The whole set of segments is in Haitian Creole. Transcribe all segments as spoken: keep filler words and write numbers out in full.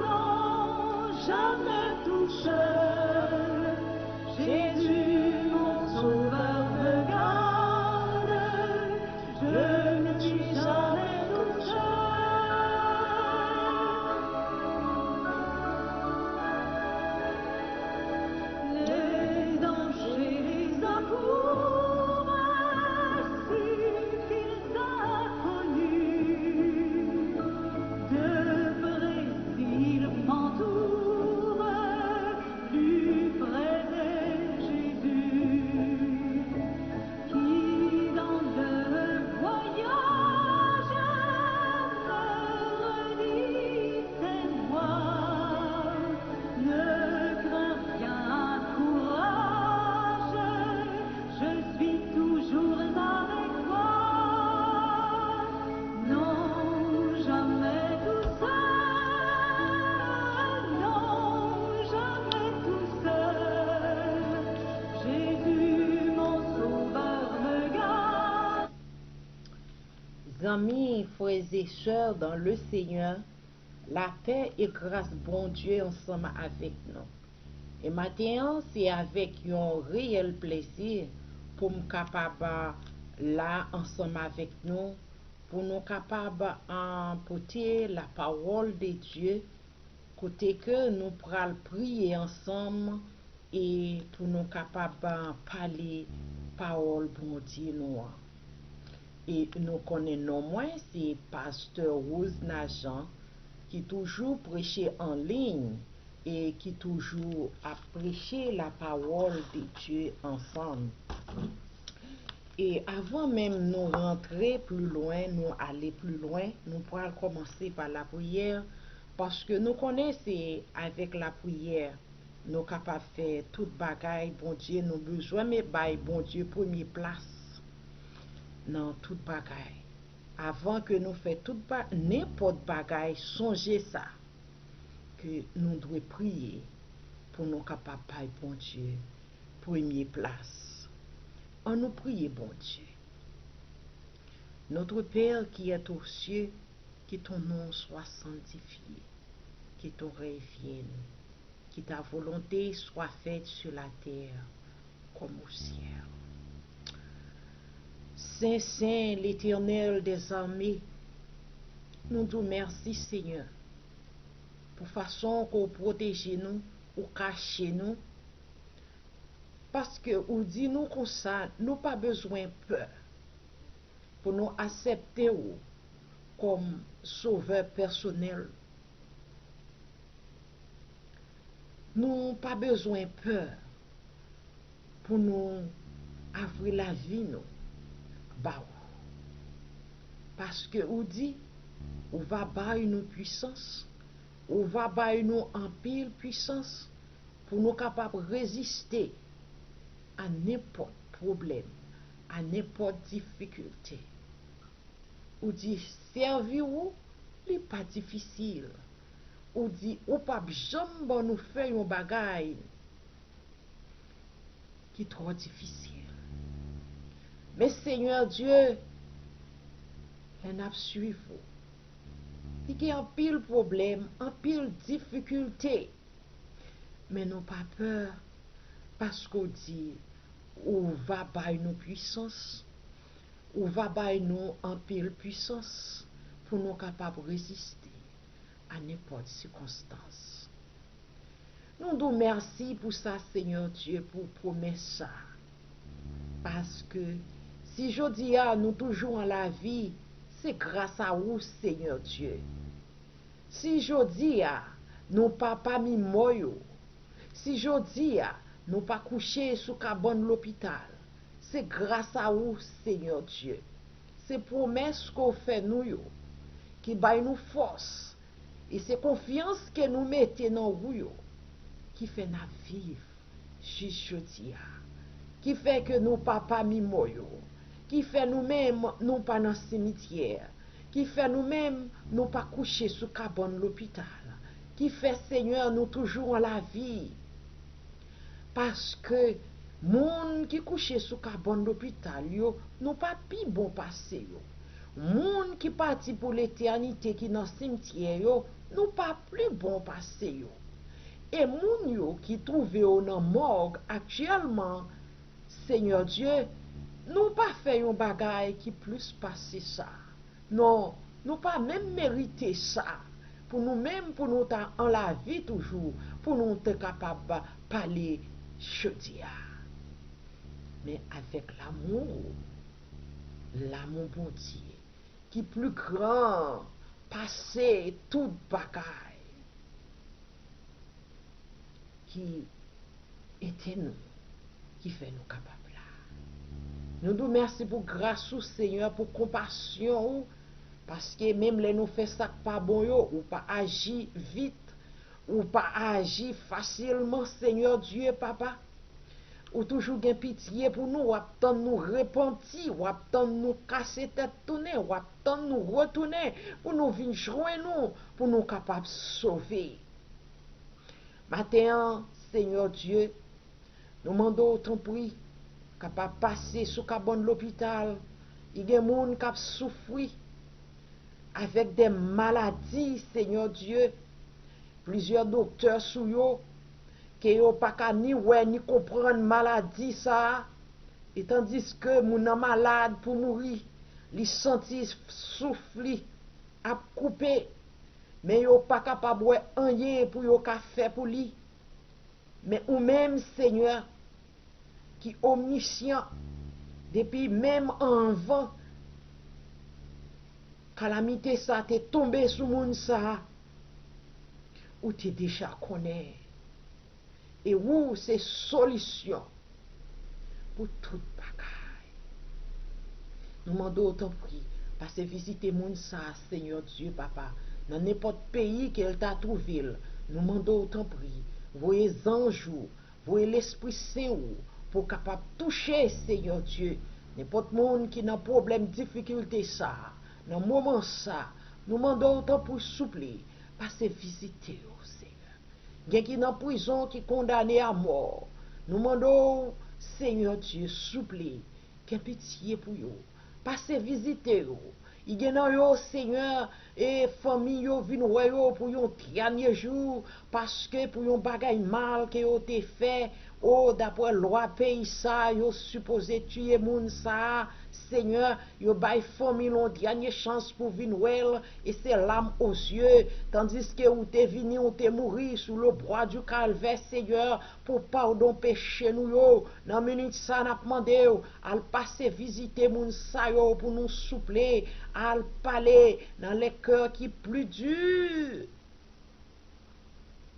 Non, jamais tout seul. Jésus, mon sauveur, me garde. Je ne suis jamais tout seul. Les dangers, les accourent, si qu'ils inconnus, de Brésil m'entourent, plus près de Jésus, qui dans le voyage me redit, c'est moi, ne crains rien, courage, je suis toujours avec toi. Non, jamais tout seul, non, jamais tout seul. Jésus, mon sauveur, me garde. Zanmi, frè e sè dans le Seigneur, lapè e gras Bondye ansanm avèk nou. E maten an, se avèk yon reyèl plezi pou m kapab la ansanm avèk nou, pou nou kapab pote la pawòl de Dye, kote ke nou pral priye ansanm e pou nou kapab pale pawòl Bondye nou an. E nou konnen non mwen se Pastè Rosna Jean, ki toujou preche an liy e ki toujou ap preche la pawòl de Dye ansanm. E avan menm nou rantre pli lwen, nou ale pli lwen, nou pral kòmanse pa lapriyè, paske nou konnen se avèk lapriyè nou kapab fè tout bagay. Bondye, nou bezwen me-, bay Bondye premye plas nan tout bagay. Avan ke nou fè tout ba-, nenpòt bagay, sonje sa, ke nou dwe priye pou nou kapab bay Bondye premye plas. Ann nou priye Bondye. Notre Père qui est aux cieux, que ton nom soit sanctifié, que ton règne vienne, que ta volonté soit faite sur la terre comme au ciel. Sen, Sen, Letènèl dèzame, nou di w mèsi, Senyè, pou fason ke w pwoteje nou, ou kache nou, paske ou di nou konsa, nou pa bezwen pè pou nou aksepte w kòm Sovè pèsonèl. Nou pa bezwen pè pou nou avri lavi nou ba w. Paske ou di, ou va bay nou pwisans, ou va bay nou anpil pwisans pou nou kapab reziste a nenpòt pwoblèm, a nenpòt difikilte. Ou di sèvi w, li pa difisil. Ou di ou p ap janm ban nou fè yon bagay ki twò difisil. Men Senyè Dye, lè n ap swiv ou, li gen anpil pwoblèm, anpil difikilte. Men nou pa pè, paske w di ou va bay nou pwisans, ou va bay nou anpil pwisans pou nou kapab reziste a nenpòt sikonstans. Nou di w mèsi pou sa, Senyè Dye, pou pwomès sa. Paske si jodi a nou toujou an lavi, se gras a ou, Senyè Dye. Si jodi a nou pa pami mò yo, si jodi a nou pa kouche sou kabann lopital, se gras a ou, Senyè Dye. Se pwomès ke w fè nou yo ki bay nou fòs, e se konfyans ke nou mete nan ou yo ki fè n ap viv jis jodi a, ki fè ke nou pa pami mò yo, ki fè nou menm nou pa nan simityè, ki fè nou menm nou pa kouche sou kabann lopital, ki fè, Senyè, nou toujou an lavi. Paske moun ki kouche sou kabann lopital yo, nou pa pi bon pase yo. Moun ki pati pou letènite ki nan simtyè yo, nou pa pli bon pase yo. E moun yo ki twouve yo nan mòg aktyèlman, Senyè Dye, nou pa fè yon bagay ki plis pase sa. Non, nou pa menm merite sa, pou nou menm, pou nou ta an lavi toujou, pou nou te kapab pale jodi a. Men avèk lanmou, lanmou Bondye, ki pli gran pase tout bagay, ki ede nou, ki fè nou kapab la. Nou di w mèsi pou gras ou, Senyè, pou konpasyon ou, paske menm lè nou fè sa k pa bon yo, ou pa aji vit, ou pa aji fasilman, Senyè Dye, Papa. Ou toujou gen pitye pou nou, w ap tann nou repanti, w ap tann nou kase tèt tounen, w ap tann nou retounen pou nou vin jwenn ou, pou nou kapab sove. Maten an, Senyè Dye, nou mande w tanpri, kapab pase sou kabann lopital, li gen moun k ap soufri avèk de maladi, Senyè Dye. Plizyè doktè sou yo, ke yo pa ka ni wè ni konprann maladi sa a. E tandiske moun nan malad pou mouri, li santi souf li ap koupe, men yo pa kapab wè anyen pou yo ka fè pou li. Men ou menm, Senyè, ki omnisyan, depi menm anvan kalamite sa te tonbe sou moun sa a, ou te deja konnen. E ou se solisyon pou tout bagay. Nou mande w tanpri, pase vizite moun sa a, Senyè Dye Papa, nan nenpòt peyi ke l ta twouve l. Nou mande w tanpri, voye zanj ou, voye Lespri Sen ou pou w kapab touche, Senyè Dye, nenpòt moun ki nan pwoblèm, difikilte sa a, nan moman sa a. Nou mande w tanpri, souple, pase vizite yo, Senyè. Gen ki nan prizon, ki kondane a mò. Nou mande w, Senyè Dye, souple, gen pitye pou yo. Pase vizite yo. I gen nan yo, Senyè, e fanmi yo vin wè yo pou yon dènye jou, paske pou yon bagay mal ke yo te fè, o, daprè lwa peyi sa, yo sipoze tiye moun sa a. Senyè, yo bay fanmi l yon dènye chans pou vin wè l, e se lam o zye, tandiske ou te vini, ou te mouri sou le bwa di kalvè, Senyè, pou padon peche nou yo. Nan minit sa, n ap mande w, al pase vizite moun sa yo pou nou souple, al pale nan lè kè ki pli di,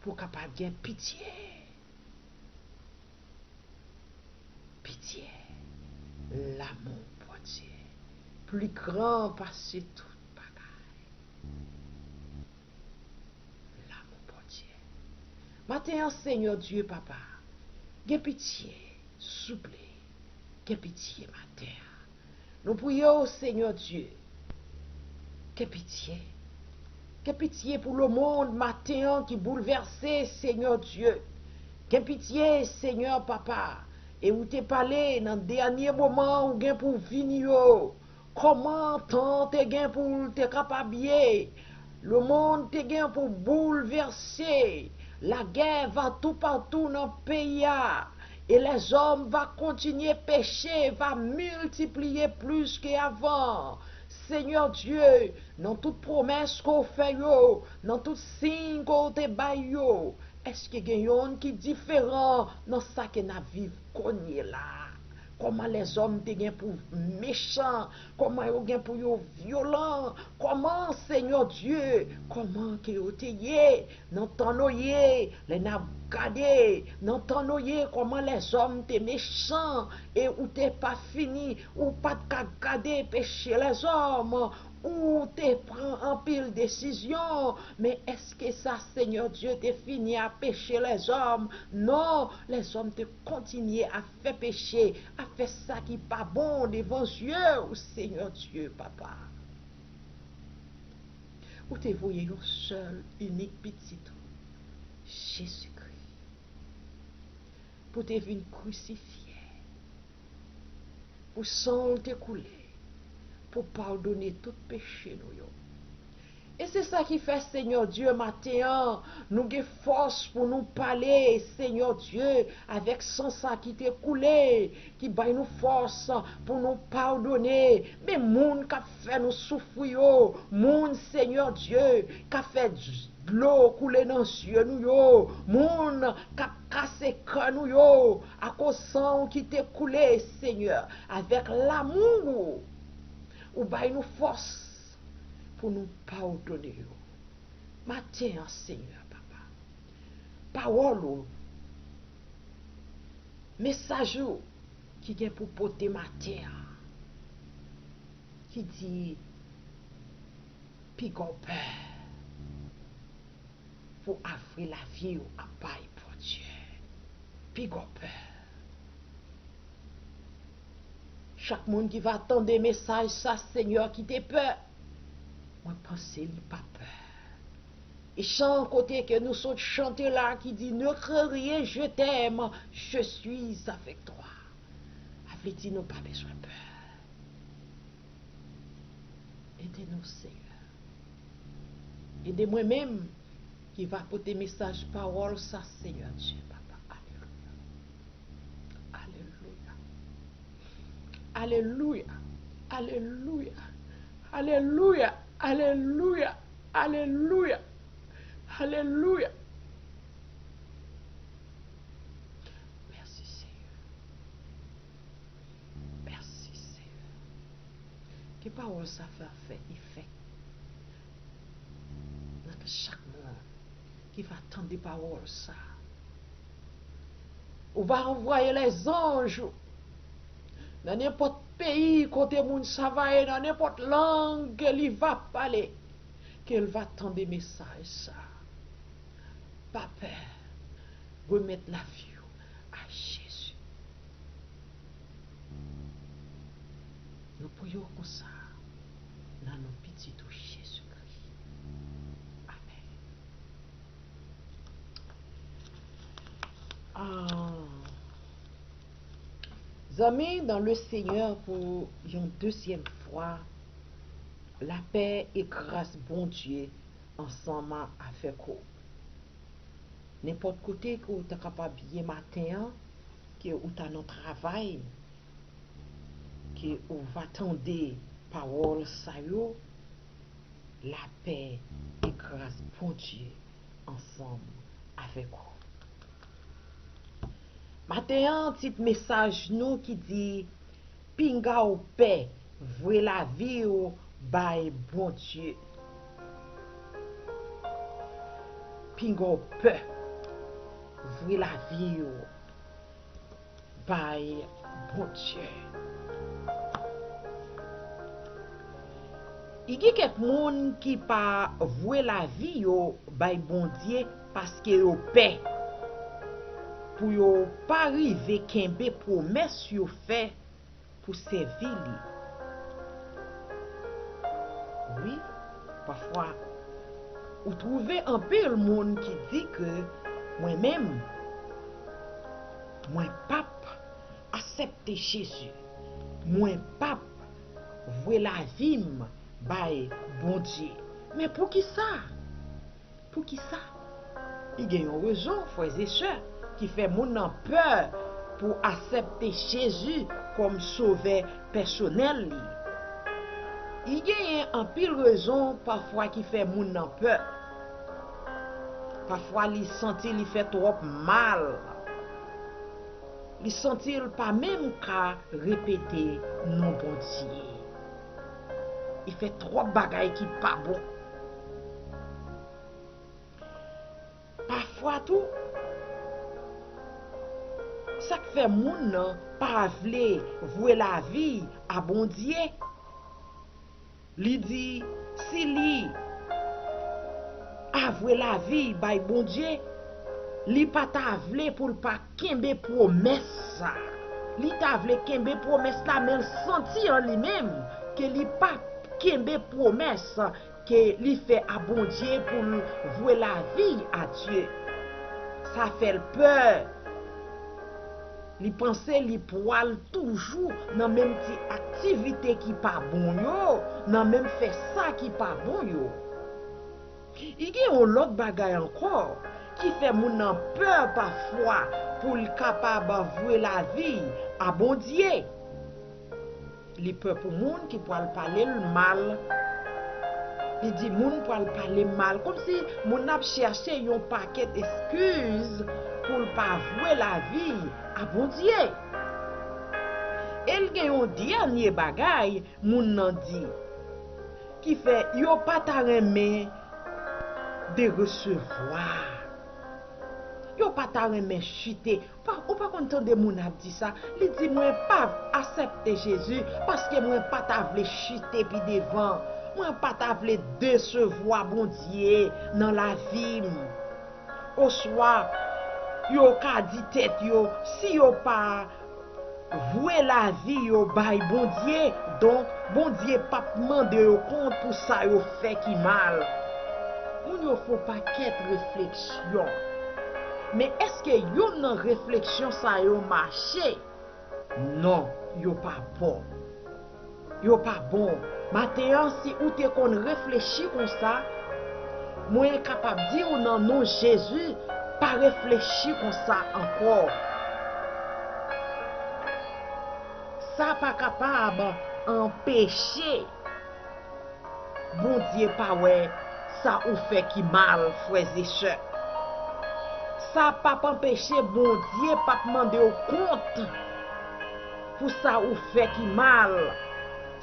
pou kapab gen pitye. Pitye, lanmou Bondye, pli gran pase tout bagay. Lanmou Bondye. Maten an, Senyè Dye Papa, gen pitye, souple, gen pitye maten an. Nou priye w, Senyè Dye, gen pitye. Gen pitye pou lemonn maten an ki boulvèse, Senyè Dye. Gen pitye, Senyè Papa, e ou te pale nan dènye moman ou gen pou vini yo. Kòman tan te gen pou l te kapab ye? Lemonn te gen pou boulvèse. Lagè va toupatou nan peyi a. E lèzòm va kontinye peche, va miltipliye plis ke avan. Senyè Dye, nan tout pwomès ke w fè yo, nan tout siy ke w te bay yo, èske gen yonn ki diferan nan sa ke n ap viv kounye la a? Kòman lèzòm te gen pou mechan? Kòman yo gen pou yo vyolan? Kòman, Senyè Dye, kòman ke yo te ye nan tan Noye? Lè n ap gade nan tan Noye, kòman lèzòm te mechan e ou te pa fini, ou pa t ka gade peche lèzòm, ou te pran anpil desizyon. Men èske sa, Senyè Dye, te fini a peche lèzòm? Non, lèzòm te kontinye ap fè peche, ap fè sa ki pa bon devan zye w, Senyè Dye, Papa. Ou te voye yon sèl inik pitit ou, Jezikri, pou te vin krisifye, pou san l te koule, pou padone tout peche nou yo. E se sa ki fè, Senyè Dye, maten an, nou gen fòs pou nou pale, Senyè Dye, avèk san sa ki te koule, ki bay nou fòs pou nou padone. Men moun k ap fè nou soufri yo, moun, Senyè Dye, k ap fè dlo koule nan zye nou yo, moun k ap kase kè nou yo, akoz san w ki te koule, Senyè, avèk lamou w, ou bay nou fòs pou nou padone yo. Maten an, Senyè, Papa, pawòl ou, mesaj ou ki gen pou pote maten an, ki di, piga w pè pou avwe lavi w ap bay Bondye. Piga w pè. Chak moun ki va tande mesaj sa, Senyè, ki te pè, mwen panse li pa pè. E chan kote ke nou sot chante la ki di, ne crains rien, je t'aime, je suis avec toi. A vle di nou pa bezwen pè. Ede nou, Senyè. Ede mwen menm ki va pote mesaj pawòl sa, Senyè Dye, Papa. Alelouya. Alelouya. Alelouya. Alelouya. Alelouya. Alelouya. Alelouya. Alelouya. Mèsi, Senyè. Mèsi, Senyè. Ke pawòl sa fè, fè efè nan chak moun ki va tande pawòl sa. Ou va anvoye lèzanj ou nan nenpòt peyi kote moun sa va ye, nan nenpòt lang ke li va pale, ke l va tande mesaj sa. Pa pè, remèt lavi w a Jezi. Nou priye w konsa, nan non pitit ou Jezikri. Amèn. Ah. Zanmi, dans le Seigneur, pou yon dezyèm fwa, lapè e gras Bondye ansanm avèk ou. Nenpòt kote ke w ta kapab ye maten an, ke ou ta nan travay, ke ou va tande pawòl sa yo, lapè e gras Bondye ansanm avèk ou. Maten an, tit mesaj nou ki di, pinga w pè, vwe lavi w bay Bondye. Pinga w pè, vwe lavi w bay Bondye. I gen kèk moun ki pa vwe lavi yo bay Bondye paske yo pè pou yo pa rive kenbe pwomès yo fè pou sèvi li. Wi, pafwa, ou twouve anpil moun ki di ke mwen menm, mwen p ap aksepte Jezi. Mwen p ap vwe lavi m bay Bondye. Men poukisa? Poukisa? Li gen yon rezon, frè e sè, ki fè moun nan pè pou aksepte Jezi kòm sovè pèsonèl li. Li genyen anpil rezon pafwa ki fè moun nan pè. Pafwa li santi li fè twòp mal. Li santi l pa menm ka repete non Bondye. Li fè twòp bagay ki pa bon. Pafwa tou, sa k fè moun nan pa vle vwe lavi a Bondye, li di, si li a vwe lavi bay Bondye, li pa ta vle pou l pa kenbe pwomès sa. Li ta vle kenbe pwomès la, men l santi an li menm ke li pa kenbe pwomès ke li fè a Bondye pou l vwe lavi a Dye. Sa fè l pè. Li panse li pwal toujou nan menm ti aktivite ki pa bon yo, nan menm fè sa ki pa bon yo. I gen yon lòt bagay ankò ki fè moun nan pè pafwa pou l kapab vwe lavi a Bondye. Li pè pou moun ki pwal pale l mal. Li di moun pwal pale mal, kòmsi moun nan ap chèche yon pakèt eskiz pou l pa vwe lavi a Bondye. E l gen yon dènye bagay moun nan di, ki fè yo pa ta renmen de resevwa. Yo pa ta renmen chite. Pa, ou pa konn tande moun ap di sa? Li di, "Mwen pa aksepte Jezi paske mwen pa ta vle chite pi devan. Mwen pa ta vle desevwa Bondye nan lavi m." Oswa, yo ka di tèt yo, si yo pa vwe lavi yo bay Bondye, donk, Bondye p ap mande yo kont pou sa yo fè ki mal. Moun yo fè yon pakèt refleksyon. Men èske youn nan refleksyon sa yo mache? Non, yo pa bon. Yo pa bon. Maten an, si ou te konn reflechi konsa, mwen kapab di w nan non Jezi, pa reflechi konsa ankò. Sa pa kapab anpeche Bondye pa wè sa ou fè ki mal, frè e sè. Sa p ap anpeche Bondye p ap mande w kont pou sa ou fè ki mal,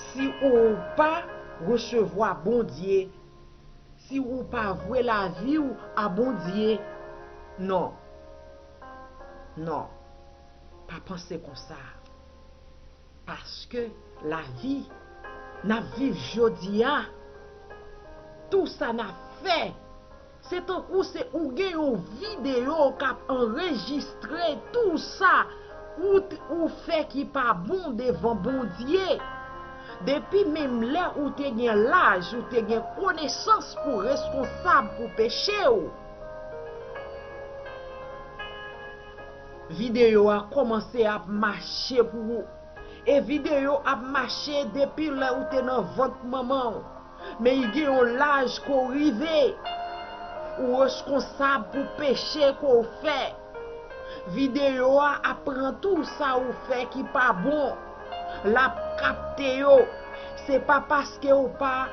si ou pa resevwa Bondye, si ou pa vwe lavi w a Bondye. Non. Non. Pa panse konsa. Paske lavi n ap viv jodi a, tou sa n ap fè, se tankou se ou gen yon videyo k ap anrejistre tou sa ou t-, ou fè ki pa bon devan Bondye. Depi menm lè ou te gen laj, ou te gen konesans pou reskonsab pou peche w. Videyo a kòmanse ap mache pou ou. E videyo ap mache depi lè ou te nan vant manman w. Men gen yon laj ke w rive, ou reskonsab pou peche ke w fè. Videyo a ap pran tou sa ou fè ki pa bon. L ap kapte yo. Se pa paske ou pa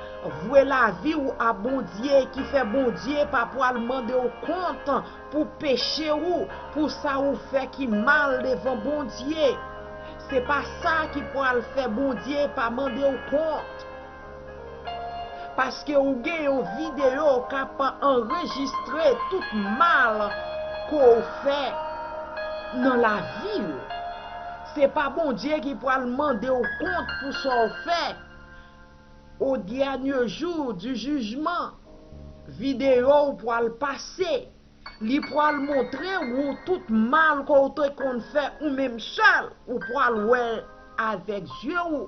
vwe lavi w a Bondye ki fè Bondye pa pwal mande w kont pou peche ou, pou sa ou fè ki mal devan Bondye. Se pa sa ki pwal fè Bondye pa mande w kont. Paske ou gen yon videyo k ap anrejistre tout mal ke w fè nan lavi w. Se pa Bondye ki pwal mande w kont pou sa w fè. O dènye jou di jijman, videyo w pwal pase. Li pwal montre ou tout mal ke w te konn fè ou menm sèl, ou pwal wè avèk zye ou.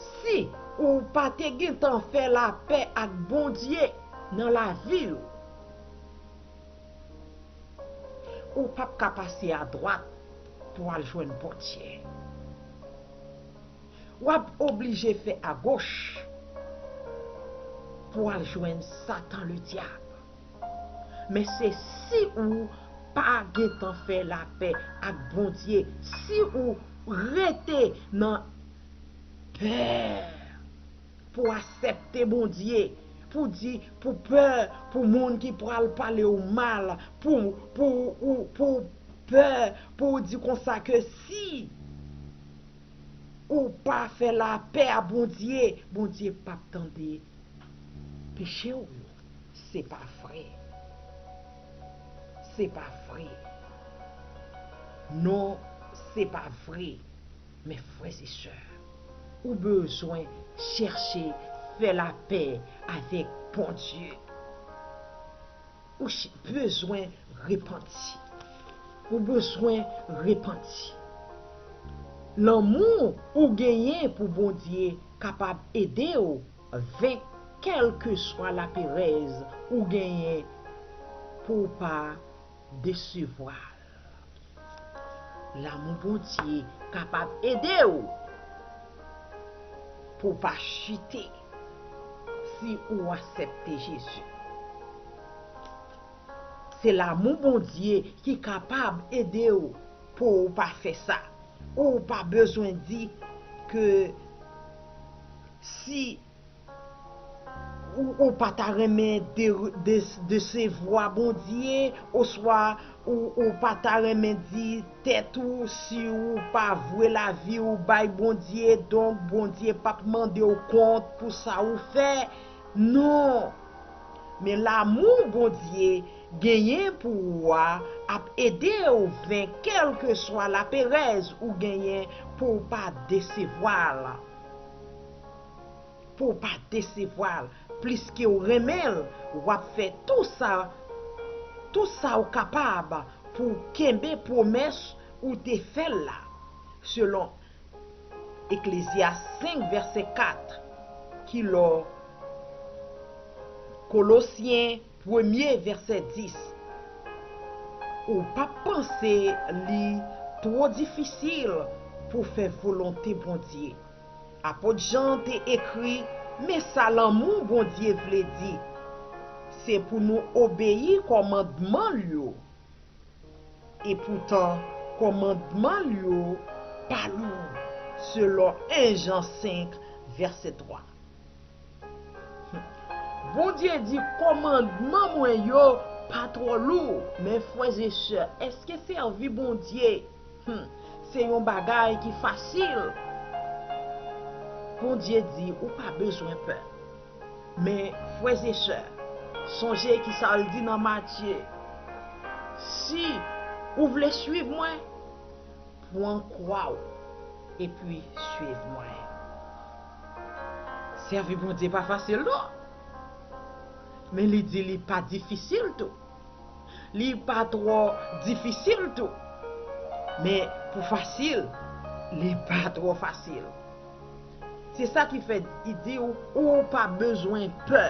Si ou pa te gentan fè lapè ak Bondye nan lavi w, ou p ap ka pase adwat pou w al jwenn Bondye. W ap oblije fè agoch pou w al jwenn Satan Ledyab. Men se si ou pa gentan fè lapè ak Bondye, si ou rete nan pè pou aksepte Bondye, pou di, pou pè pou moun ki pral pale w mal, pou, pou, ou, pou pè pou w di konsa ke si ou pa fè lapè a Bondye, Bondye p ap tande peche w yo. Se pa vre. Se pa vre. Non, se pa vre. Men frè e sè, ou bezwen chèche fè lapè avèk Bondye. Ou ch-, bezwen repanti. Ou bezwen repanti. Lanmou ou genyen pou Bondye kapab ede w venk kèlkeswa laperèz ou genyen pou w pa desevwa l. Lanmou Bondye kapab ede w pou w pa chite si ou aksepte Jezi. Se lanmou Bondye ki kapab ede w pou w pa fè sa. Ou pa bezwen di ke si ou, ou pa ta renmen de, de, desevwa Bondye, oswa ou, ou pa ta renmen di tèt ou, si ou pa vwe lavi ou bay Bondye, donk Bondye p ap mande w kont pou sa ou fè. Non. Men lanmou Bondye genyen pou ou a ap ede w venk kèlkeswa laperèz ou genyen pou w pa desevwa l. Pou w pa desevwa l. Pliske w renmen l, w ap fè tou sa, tou sa w kapab pou w kenbe pwomès ou te fè l la, selon Eklezyas senk vèsè kat, ki lò Kolosyen premye vèsè dis. Ou p ap panse li twò difisil pou fè volonte Bondye. Apot Jan te ekri, men sa lanmou Bondye vle di, se pou nou obeyi kòmandman l yo. Epoutan, kòmandman l yo pa lou, selon en Jan senk, vèsè twa. Bondye di, kòmandman mwen yo pa twò lou. Men frè e sè, èske sèvi Bondye, hmm, se yon bagay ki fasil? Bondye di, ou pa bezwen pè. Men, frè e sè, sonje ki sa l di nan Matye, si ou vle suiv mwen, pran kwa w, epi suiv mwen. Sèvi Bondye pa fasil non. Men li di li pa difisil tou. Li pa twò difisil tou. Men pou fasil, li pa twò fasil. Se sa ki fè li di w, ou pa bezwen pè.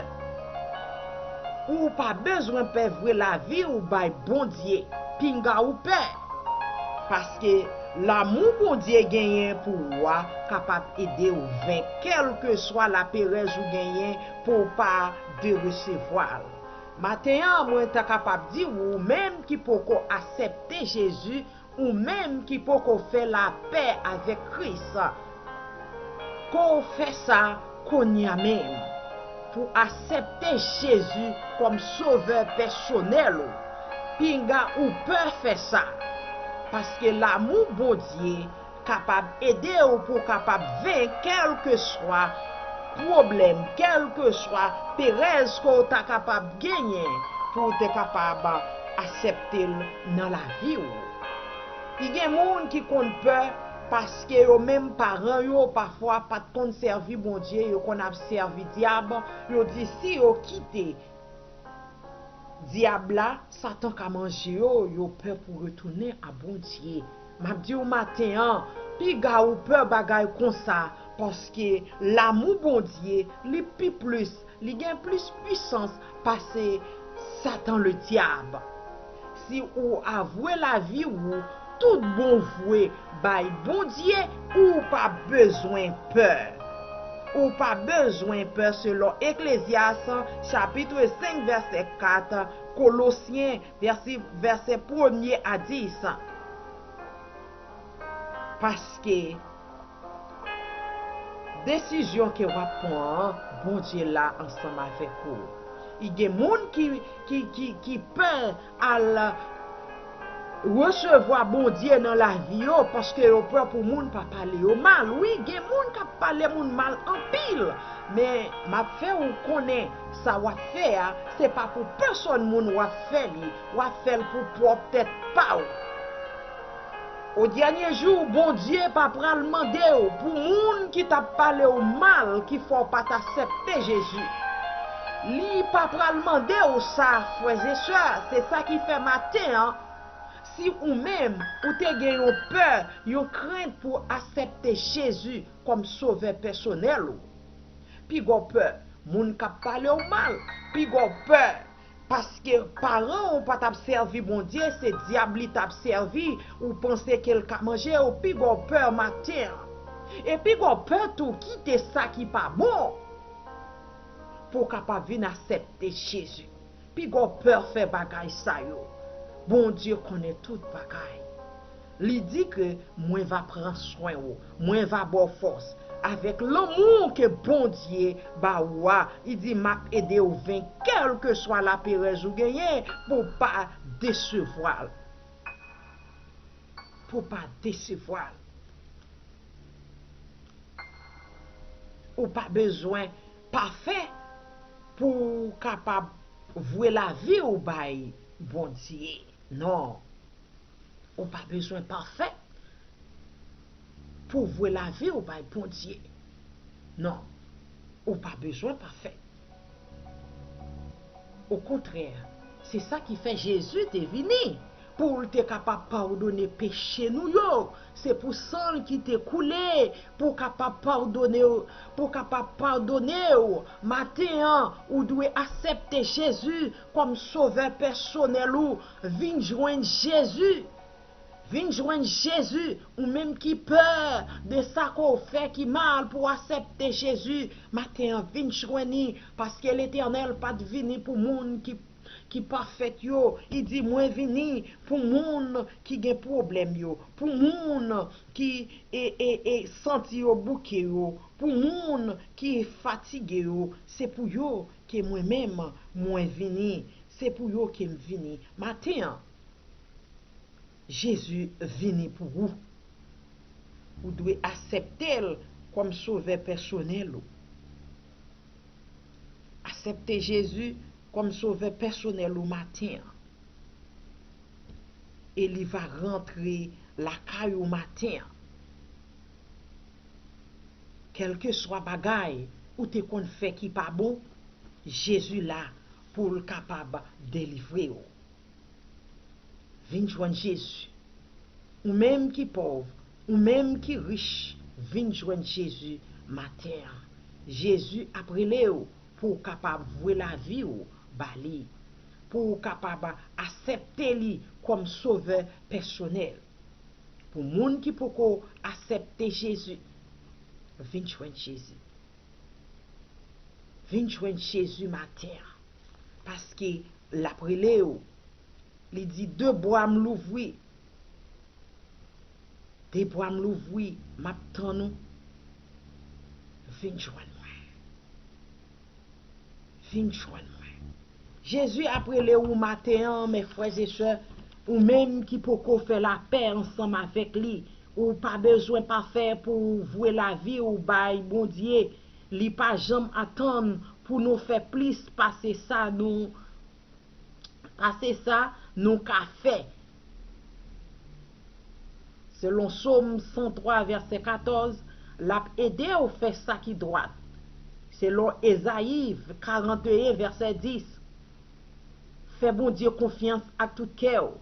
Ou pa bezwen pè vre lavi w bay Bondye. Pinga ou pè. Paske lanmou Bondye genyen pou ou a kapab ede w venk kèlkeswa laperèz ou genyen pou w pa deresevwa l. Maten an, mwen ta kapab di w, ou menm ki poko aksepte Jezi, ou menm ki poko fè lapè avèk Kris, ke w fè sa kounye a menm, pou aksepte Jezi kòm Sovè pèsonèl ou. Pinga ou pè fè sa, paske lanmou Bondye kapab ede w pou w kapab venk kèlkeswa pwoblèm, kèlkeswa perèz ke w ta kapab genyen, pou w te kapab aksepte l nan lavi w. Li gen moun ki konn pè paske yo menm paran yo pafwa pa t konn sèvi Bondye, yo konn ap sèvi dyab, yo di si yo kite dyab la, Satan ka manje yo, yo pè pou retounen a Bondye. M ap di w maten an, piga ou pè bagay konsa, paske lanmou Bondye, li pi plis, li gen plis pwisans pase Satan ledyab. Si ou avwe lavi ou tout bon vre bay Bondye, ou pa bezwen pè. Ou pa bezwen pè, selon Eklezyas, chapit senk, vèsè kat, Kolosyen, vèsè, vèsè premye a dis. Paske desizyon ke w ap pran an, Bondye la ansanm avèk ou. I gen moun ki, ki, ki, ki pè al resevwa Bondye nan lavi yo, paske yo pè pou moun pa pale yo mal. Wi, gen moun k ap pale moun mal anpil, men m ap fè ou konnen sa w ap fè a, se pa pou pèsonn moun w ap fè li, w ap fè l pou pwòp tèt pa w. O dènye jou, Bondye pa pral mande w pou moun ki t ap pale w mal ki fè w pa t aksepte Jezi. Li pa pral mande w sa, frè e sè. Se sa ki fè maten an, si ou menm, ou te gen yon pè, yon krent pou aksepte Jezi kòm Sovè pèsonèl ou, piga w pè moun k ap pale w mal, piga w pè Paske paran w pa t ap sèvi Bondye, se dyab li t ap sèvi, ou panse ke l ka manje w, pi gwo pè maten an. E pi gwo pè tou, kite sa ki pa bon pou w kapab vin aksepte Jezi. Pi gwo pè fè bagay sa yo. Bondye konnen tout bagay. Li di ke mwen va pran swen ou, mwen va ba w fòs. Avèk lanmou ke Bondye ba ou a, li di m ap ede w venk kèlkeswa laperèz ou genyen pou w pa desevwa l. Pou w pa desevwa l. Ou pa bezwen pafè pou w kapab vwe lavi w bay Bondye. Non. Ou pa bezwen pafè pou w vwe lavi w bay Bondye. Non. Ou pa bezwen pafè. Okontrè, se sa ki fè Jezi te vini, pou l te kapab padone peche nou yo. Se pou san l ki te koule, pou w kapab padone, pou w kapab padone w. Maten an, ou dwe aksepte Jezi kòm sovè pèsonèl ou. Vin jwenn Jezi. Vin jwenn Jezi, ou menm ki pè de sa ke w fè ki mal pou w aksepte Jezi. Maten an, vin jwenn li, paske Letènèl pa t vini pou moun ki, ki pafèt yo. Li di, mwen vini pou moun ki gen pwoblèm yo, pou moun ki e, e, e, santi yo bouke yo, pou moun ki fatige yo. Se pou yo ke mwen menm, mwen vini. Se pou yo ke m vini. Maten an, Jezi vini pou ou. Ou dwe aksepte l kòm sovè pèsonèl ou. Aksepte Jezi kòm sovè pèsonèl ou maten an. E li va rantre lakay ou maten an. Kèlkeswa bagay ou te konn fè ki pa bon, Jezi la pou l kapab delivre w. Vin jwenn Jezi. Ou menm ki pòv, ou menm ki rich, vin jwenn Jezi maten an. Jezi ap rele w pou w kapab vwe lavi w ba li, pou w kapab aksepte li kòm sovè pèsonèl. Pou moun ki poko aksepte Jezi, vin jwenn Jezi. Vin jwenn Jezi maten an, paske l ap rele w. Li di, de bra m louvri. De bra m louvri, m ap tann ou. Vin jwenn mwen. Vin jwenn mwen. Jezi ap rele ou maten an, mes frères et sœurs, ou menm ki poko fè lapè ansanm avèk li. Ou pa bezwen pafè pou w vwe lavi w bay Bondye. Li pa janm atann pou nou fè plis pase sa nou, pase sa nou ka fè. Selon Sòm san twa, vèsè katòz, l ap ede w fè sa ki dwat. Selon Ezayi karannteyen, vèsè dis, fè Bondye konfyans ak tout kè w,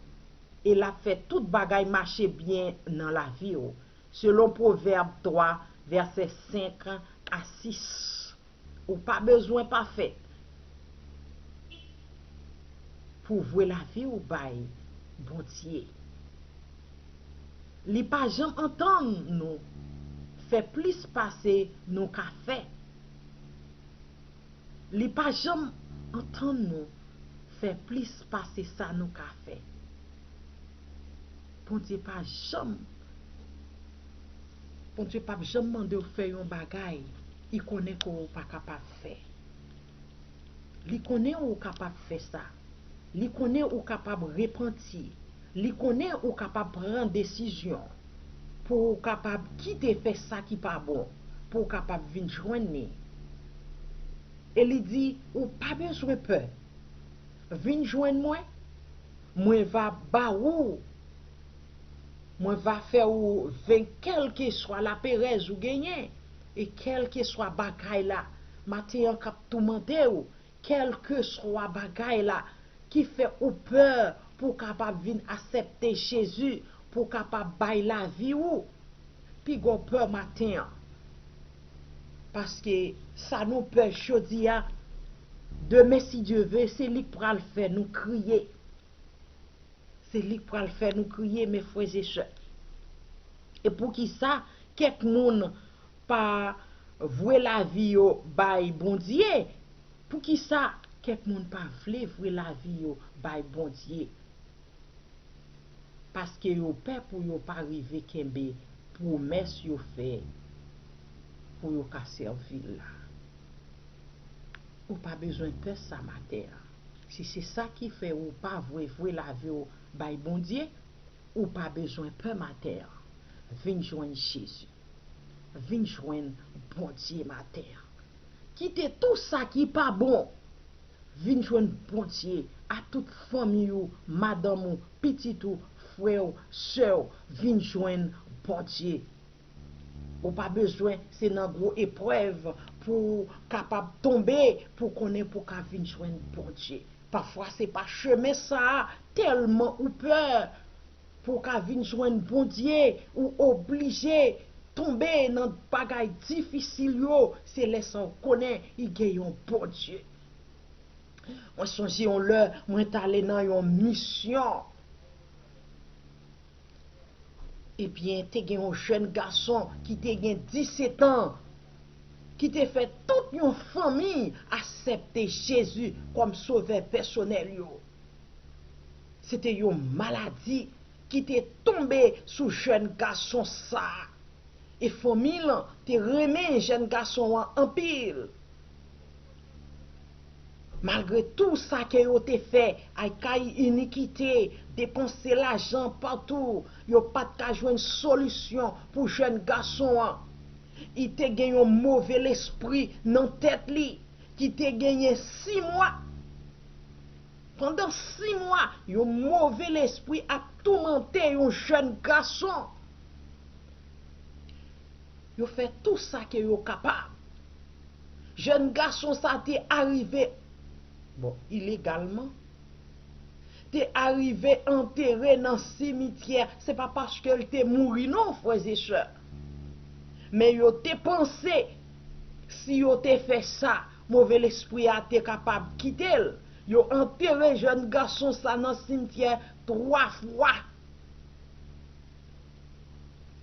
e l ap fè tout bagay mache byen nan lavi w. Selon Pwovèb twa, vèsè senk a sis. Ou pa bezwen pafè pou vwe lavi w bay Bondye. Li pa janm antann nou fè plis pase nou ka fè. Li pa janm antann nou fè plis pase sa nou ka fè. Bondye pa janm, Bondye p ap janm mande w fè yon bagay li konnen ke w pa kapab fè. Li konnen ou kapab fè sa. Li konnen ou kapab repanti. Li konnen ou kapab pran desizyon pou w kapab kite fè sa ki pa bon, pou w kapab vin jwenn li. E li di, ou pa bezwen pè. Vin jwenn mwen, mwen va ba ou, mwen va fè ou venk kèlkeswa laperèz ou genyen, e kèlkeswa bagay la, maten an k ap toumante w, kèlkeswa bagay la ki fè ou pè pou w kapab vin aksepte Jezi, pou w kapab bay lavi ou. Pi gwo pè maten an. Paske sa nou pè jodi a, Demen, si Dye ve, se li k pral fè nou kriye. Se li k pral fè nou kriye, mes frères et sœurs. E poukisa kèk moun pa vwe lavi yo bay Bondye? Poukisa kèk moun pa vle vwe lavi yo bay Bondye? Paske yo pè pou yo pa rive kenbe pwomès yo fè pou yo ka sèvi l la. Ou pa bezwen pè sa maten an. Si se sa ki fè ou pa vwe vwe lavi w bay Bondye, ou pa bezwen pè maten an. Vin jwenn Jezi. Vin jwenn Bondye maten an. Kite tou sa ki pa bon. Vin jwenn Bondye. A tout fanmi ou, madanm ou, pitit ou, frè w, sè w, vin jwenn Bondye. Ou pa bezwen se nan gwo eprèv pou w kapab tonbe, pou w konnen pou w ka vin jwenn Bondye. Pafwa se pa chemen sa a, tèlman ou pè pou w ka vin jwenn Bondye, ou oblije tonbe nan bagay difisil yo, se lè sa w konnen i gen yon Bondye. Mwen sonje yon lè mwen t ale nan yon misyon. Ebyen, te gen yon jèn gason ki te gen disetan, ki te fè tout yon fanmi aksepte Jezi kòm sovè pèsonèl yo. Se te yon maladi ki te tonbe sou jèn gason sa a. E fanmi l te renmen jèn gason an anpil. Malgre tou sa ke yo te fè, ay kay inikite, depanse lajan patou, yo pa t ka jwenn solisyon pou jèn gason an. Li te gen yon move lespri nan tèt li, ki te genyen sis mwa. Pandan sis mwa, yon move lespri ap toumante yon jèn gason. Yo fè tou sa ke yo kapab. Jèn gason sa te arive, bon, ilegalman, te arive antere nan simityè. Se pa paske l te mouri non, frè e sè. Men yo te panse, si yo te fè sa, move lespri a te kapab kite l. Yo antere jèn gason sa nan simityè twa fwa.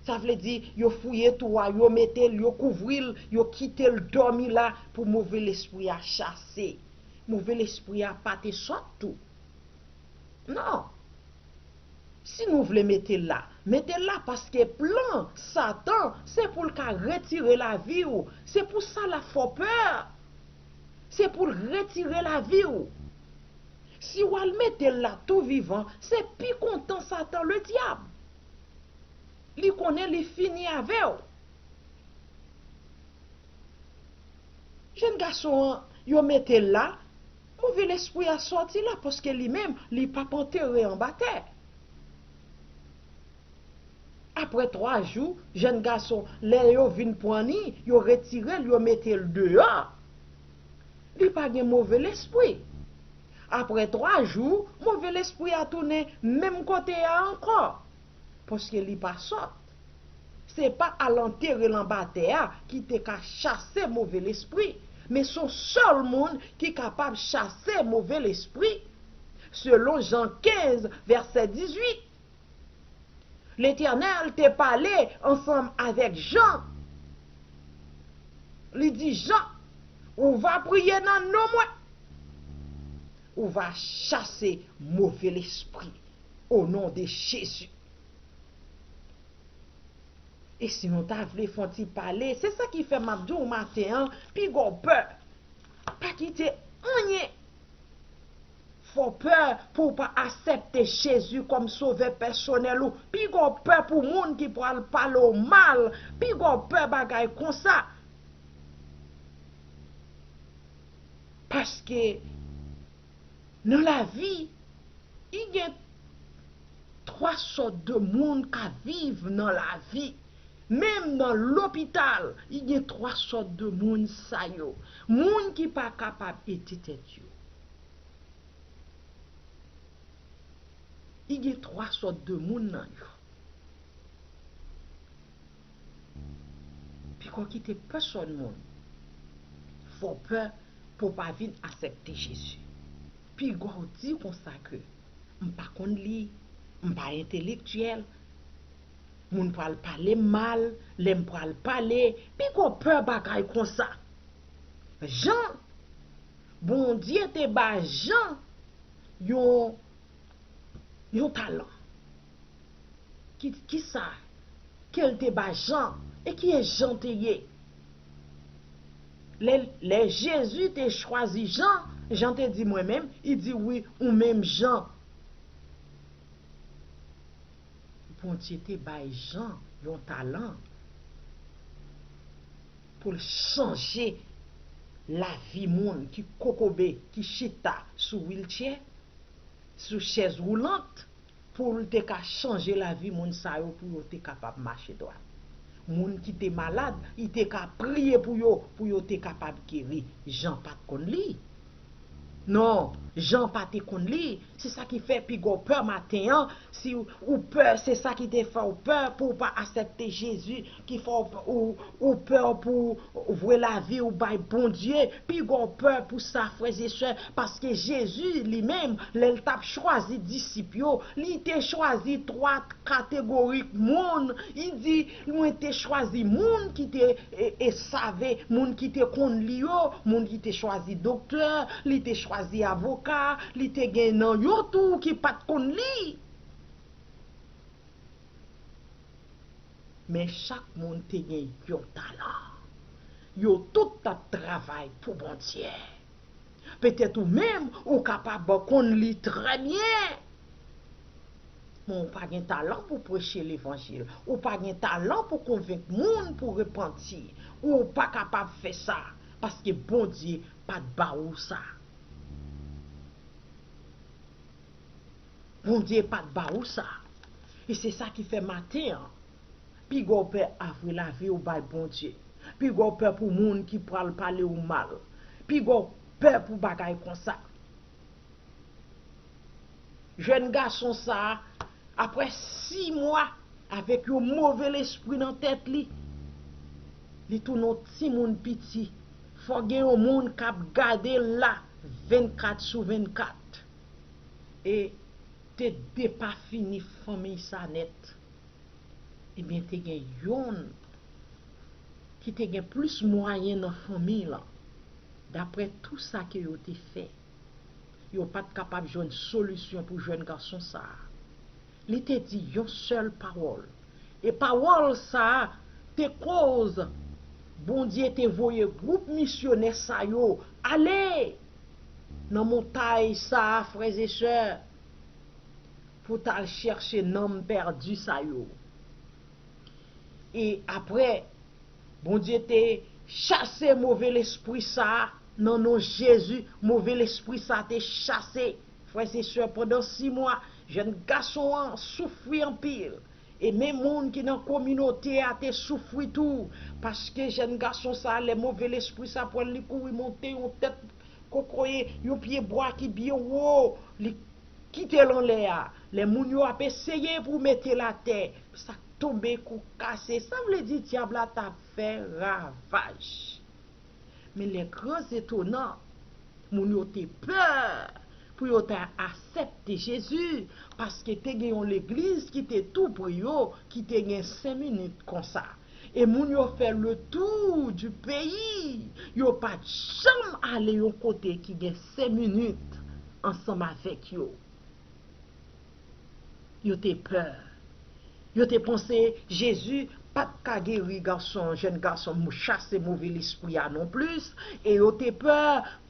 Sa vle di, yo fouye twou a, yo mete l, yo kouvri l, yo kite l dòmi la pou move lespri a chase. Move lespri a pa te sòt tou. Non. Si nou vle mete l la, mete l la, paske plan Satan, se pou l ka retire lavi w. Se pou sa l ap fè w pè. Se pou l retire lavi w. Si w al mete l la tou vivan, se pi kontan Satan, Ledyab. Li konnen li fini avè w. Jèn gason an, yo mete l la, move lespri a sòti la, paske li menm, li p ap antere anba tè. Apre twa jou, jèn gason, lè yo vin pran li, yo retire l, yo mete l deyò. Li pa gen move lespri. Apre twa jou, move lespri a tounen menm kote a ankò. Paske li pa sòt. Se pa al antere l anba tè a ki te ka chase move lespri, men se yon sèl moun ki kapab chase move lespri, selon Jan kenz, vèsè dizuit. Letènèl te pale ansanm avèk Jan. Li di Jan, ou va priye nan non mwen. Ou va chase move lespri o non de Jezi. E si nou ta vle fè yon ti pale, se sa ki fè m ap di w maten an, piga w pè. Pa kite anyen fè w pè pou w pa aksepte Jezi kòm sovè pèsonèl ou. Piga w pè pou moun ki pral pale w mal. Piga w pè bagay konsa. Paske nan lavi, i gen twa sòt de moun ka viv nan lavi. Menm nan lopital, i gen twa sòt de moun sa yo. Moun ki pa kapab ede tèt yo. I gen twa sòt de moun nan yo. Piko kite pèsòn moun fè w pè pou w pa vin aksepte Jezi. Piga w di konsa ke m pa konn li, m pa entelektyèl, moun pral pale m mal lè m pral pale, piga w pè bagay konsa. Jan, Bondye te ba Jan yon, yon talan. Ki, kisa ke l te ba Jan? E kiyès Jan te ye? Lè, lè Jezi te chwazi Jan, Jan te di, "Mwen menm?" Li di, "Wi, ou menm Jan." Bondye te bay Jan yon talan pou l chanje lavi moun ki kokobe, ki chita sou wiltchè, sou chèz woulant, pou l te ka chanje lavi moun sa yo, pou yo te kapab mache dwat. Moun ki te malad, li te ka priye pou yo, pou yo te kapab geri. Jan pa t konn li. Non, Jan pa te konn li. Se sa ki fè piga w pè maten an. Si ou pè, se sa ki te fè w pè pou w pa aksepte Jezi, ki fè w, ou, ou pè pou w vwe lavi w bay Bondye. Piga w pè pou sa, frè e sè, paske Jezi li menm, lè l t ap chwazi disip yo, li te chwazi twa kategori moun. Li di, "Mwen te chwazi moun ki te, e, e save, moun ki te konn li yo, moun ki te chwazi doktè, li te chwazi avoka, li te gen nan yo tou ki pa t konn li." Men chak moun te gen yon talan. Yo tout t ap travay pou Bondye. Petèt ou menm, ou kapab konn li trè byen, men ou pa gen talan pou preche levanjil. Ou pa gen talan pou konvenk moun pou repanti. Ou pa kapab fè sa, paske Bondye pa t ba ou sa. Bondye pa t ba ou sa. E se sa ki fè maten an, piga w pè avwe lavi w bay Bondye. Piga w pè pou moun ki pral pale w mal. Piga w pè pou bagay konsa. Jèn gason sa a, apre sis mwa avèk yon move lespri nan tèt li, li tounen yon timoun piti. Fò gen yon moun k ap gade l la vennkat sou vennkat. E te depafini fanmi sa nèt. Ebyen, te gen yonn ki te gen plis mwayen nan fanmi lan. Daprè tou sa ke yo te fè, yo pa t kapab jwenn solisyon pou jèn gason sa a. Li te di yon sèl pawòl. E pawòl sa a te koz Bondye te voye gwoup misyonè sa yo ale nan montay sa a, frè e sè, pou t al chèche nanm pèdi sa yo. E apre, Bondye te chase move lespri sa a nan non Jezi. Move lespri sa a te chase, frè e sè, pandan sis mwa. Jèn gason an soufri anpil. E menm moun ki nan kominote a te soufri tou, paske jèn gason sa a, lè move lespri sa a pran l, li kouri monte yon tèt kokoye, yon pye bwa ki byen wo, li kite l anlè a. Lè moun yo ap eseye pou mete l atè, sa tonbe kou kase. Sa vle di dyab la t ap fè ravaj. Men lè gran etonan, moun yo te pè pou yo ta aksepte Jezi, paske te gen yon legliz ki te tou pre yo, ki te gen senk minit konsa. E moun yo fè le tour du pays. Yo pa t janm ale yon kote ki gen senk minit ansanm avèk yo. Yo te pè. Yo te panse Jezi pa t ka geri gason, jèn gason, mou-, chase move lespri a non plis. E yo te pè,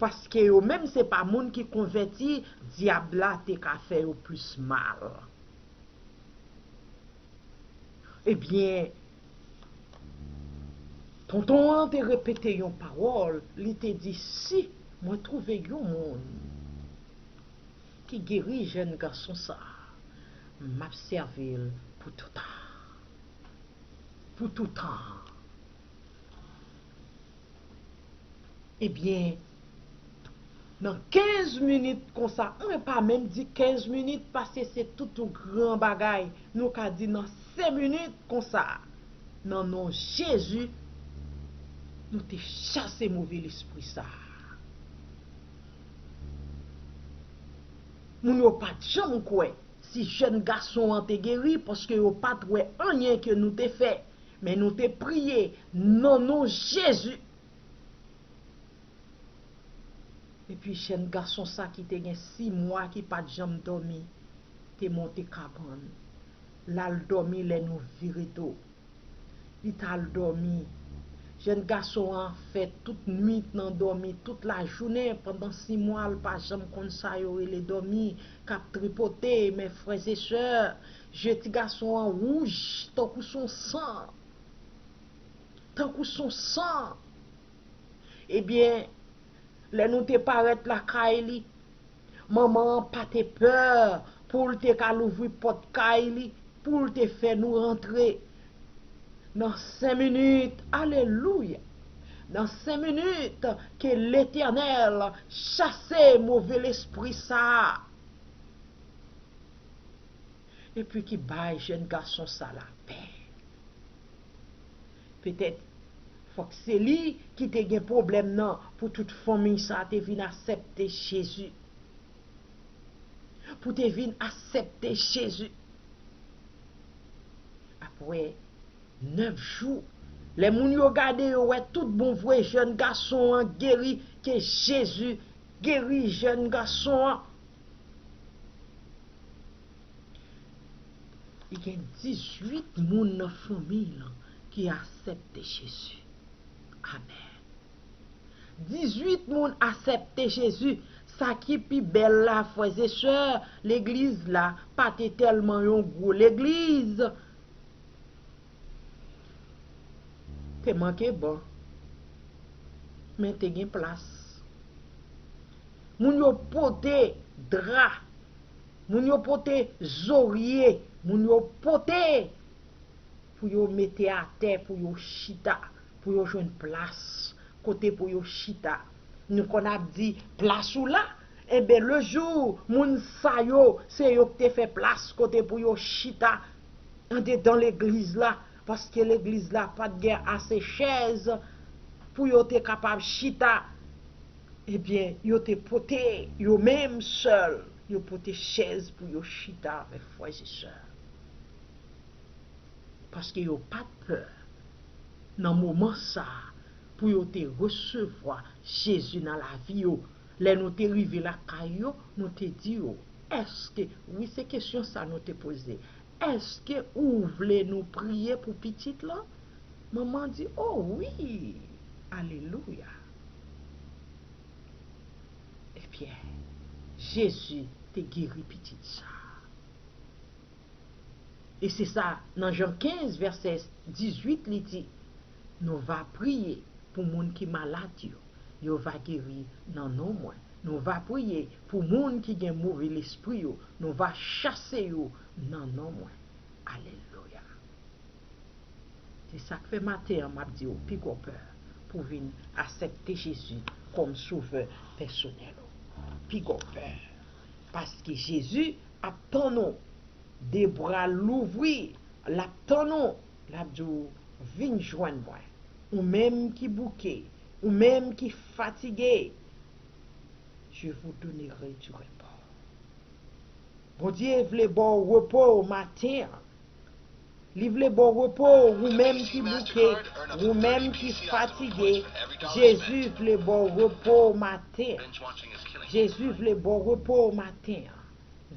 paske yo menm se pa moun ki konvèti, dyab la te ka fè yo plis mal. Ebyen, tonton an te repete yon pawòl, li te di, "Si mwen twouve yon moun ki geri jèn gason sa a, m ap sèvi l pou toutan." Pou toutan. Ebyen, nan kenz minit konsa, mwen pa menm di kenz minit, paske se tout yon gran bagay. Nou ka di nan senk minit konsa, nan non Jezi, nou te chase move lespri sa a. Moun yo pa t janm kwè si jèn gason an te geri, paske yo pa t wè anyen ke nou te fè. Men nou te priye nan non Jezi. Epi jèn gason sa ki te gen sis mwa ki pa t janm dòmi, te monte kabann. L al dòmi lè nou vire do. Li t al dòmi. Jèn gason an fè tout nwit nan dòmi, tout lajounen, pandan sis mwa, l pa janm konn sa yo rele dòmi, k ap tripote, men frè e sè, je ti gason an wouj tankou s on san. Tankou s on san. Ebyen, lè nou te parèt lakay li, manman an pa te pè pou l te ka louvri pòt kay li, pou l te fè nou rantre. Nan senk minit, alelouya! Nan senk minit, ke Letènèl chase move lespri sa a. Epi ki bay jèn gason sa lapè. Petèt, fòk se li ki te gen pwoblèm nan pou tout fanmi sa te vin aksepte Jezi. Pou te vin aksepte Jezi. Apre nèf jou, lè moun yo gade, yo wè tout bon vre jèn gason an geri, ke Jezi geri jèn gason an. Li gen dizuit moun nan fanmi l ki aksepte Jezi. Amèn. Dizuit moun aksepte Jezi. Sa ki pi bèl la, frè e sè, legliz la pa te tèlman yon gwo legliz. Te manke ban, men te gen plas. Moun yo pote dra, moun yo pote zorye, moun yo pote pou yo mete atè, pou yo chita, pou yo jwenn plas kote pou yo chita. Nou konn ap di, plas ou la. Enben, le jou, moun sa yo, se yo ki te fè plas kote pou yo chita andedan legliz la, paske legliz la pa t gen ase chèz pou yo te kapab chita. Ebyen, yo te pote, yo menm sèl, yo pote chèz pou yo chita avèk frè e sè. Paske yo pa t pè nan moman sa a pou yo te resevwa Jezi nan lavi yo. Lè nou te rive lakay yo, nou te di yo, èske, wi, se kesyon sa nou te poze, èske ou vle nou priye pou pitit lan? Manman di, o wi! Alelouya! Ebyen, Jezi te geri pitit sa a. E se sa, nan Jan kenz, vèsè dizuit, li di, nou va priye pou moun ki malad yo, yo va geri nan non mwen. Nou va priye pou moun ki gen move lespri yo, nou va chase yo nan non mwen. Alelouya. Se sa k fè maten an m ap di w, piga w pè pou w vin aksepte Jezi kòm sovè pèsonèl ou. Piga w pè. Paske Jezi ap tann ou. De bra l louvri, l ap tann ou, l ap di w, vin jwenn mwen. Ou menm ki bouke, ou menm ki fatige, je vous donnerai du repos. Bondye vle ba w repo maten an. Li vle ba w repo, ou menm ki bouke, ou menm ki fatige, Jezi vle ba w repo maten an. Jezi vle ba w repo maten an.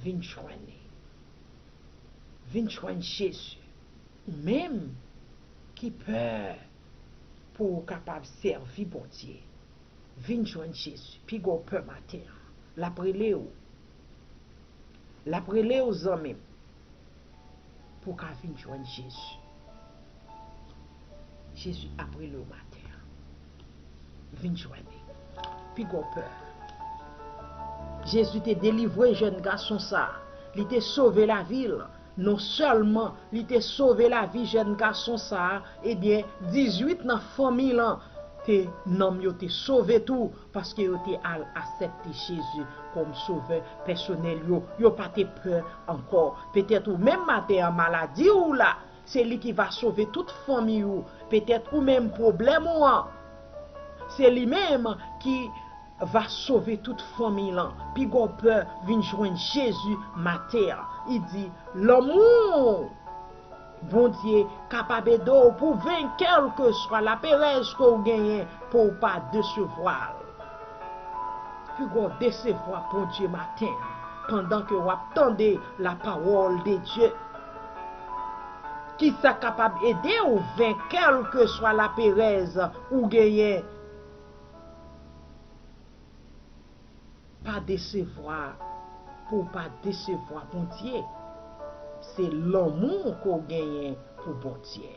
Vin jwenn li. Vin jwenn Jezi. Ou menm ki pè pou w kapab sèvi Bondye. Vin jwenn Jezi. Piga w pè maten an. L ap rele w. L ap rele w, zanmi m, pou w ka vin jwenn Jezi. Jezi ap rele w maten an. Vin jwenn li. Piga w pè. Jezi te delivre jèn gason sa a. Li te sove lavi l. Non sèlman li te sove lavi jèn gason sa a, ebyen, dizuit nan fanmi l an te, nanm yo te sove tou, paske yo te al aksepte Jezi kòm sovè pèsonèl yo. Yo pa te pè ankò. Petèt ou menm maten an, maladi w la, se li ki va sove tout fanmi ou. Petèt ou menm, pwoblèm ou an, se li menm ki va sove tout fanmiy lan. Pi gwo pè vin jwenn Jezi maten an. Li di, lanmou Bondye kapab ede w pou venk kèlkeswa laperèz ke w genyen pou w pa desevwa l. Pi gwo desevwa Bondye maten an, pandan ke w ap tande lapawòl de Dye. Kisa k kapab ede w venk kèlkeswa laperèz ou genyen? Pa desevwa, pou w pa desevwa Bondye. Se lanmou ke w genyen pou Bondye.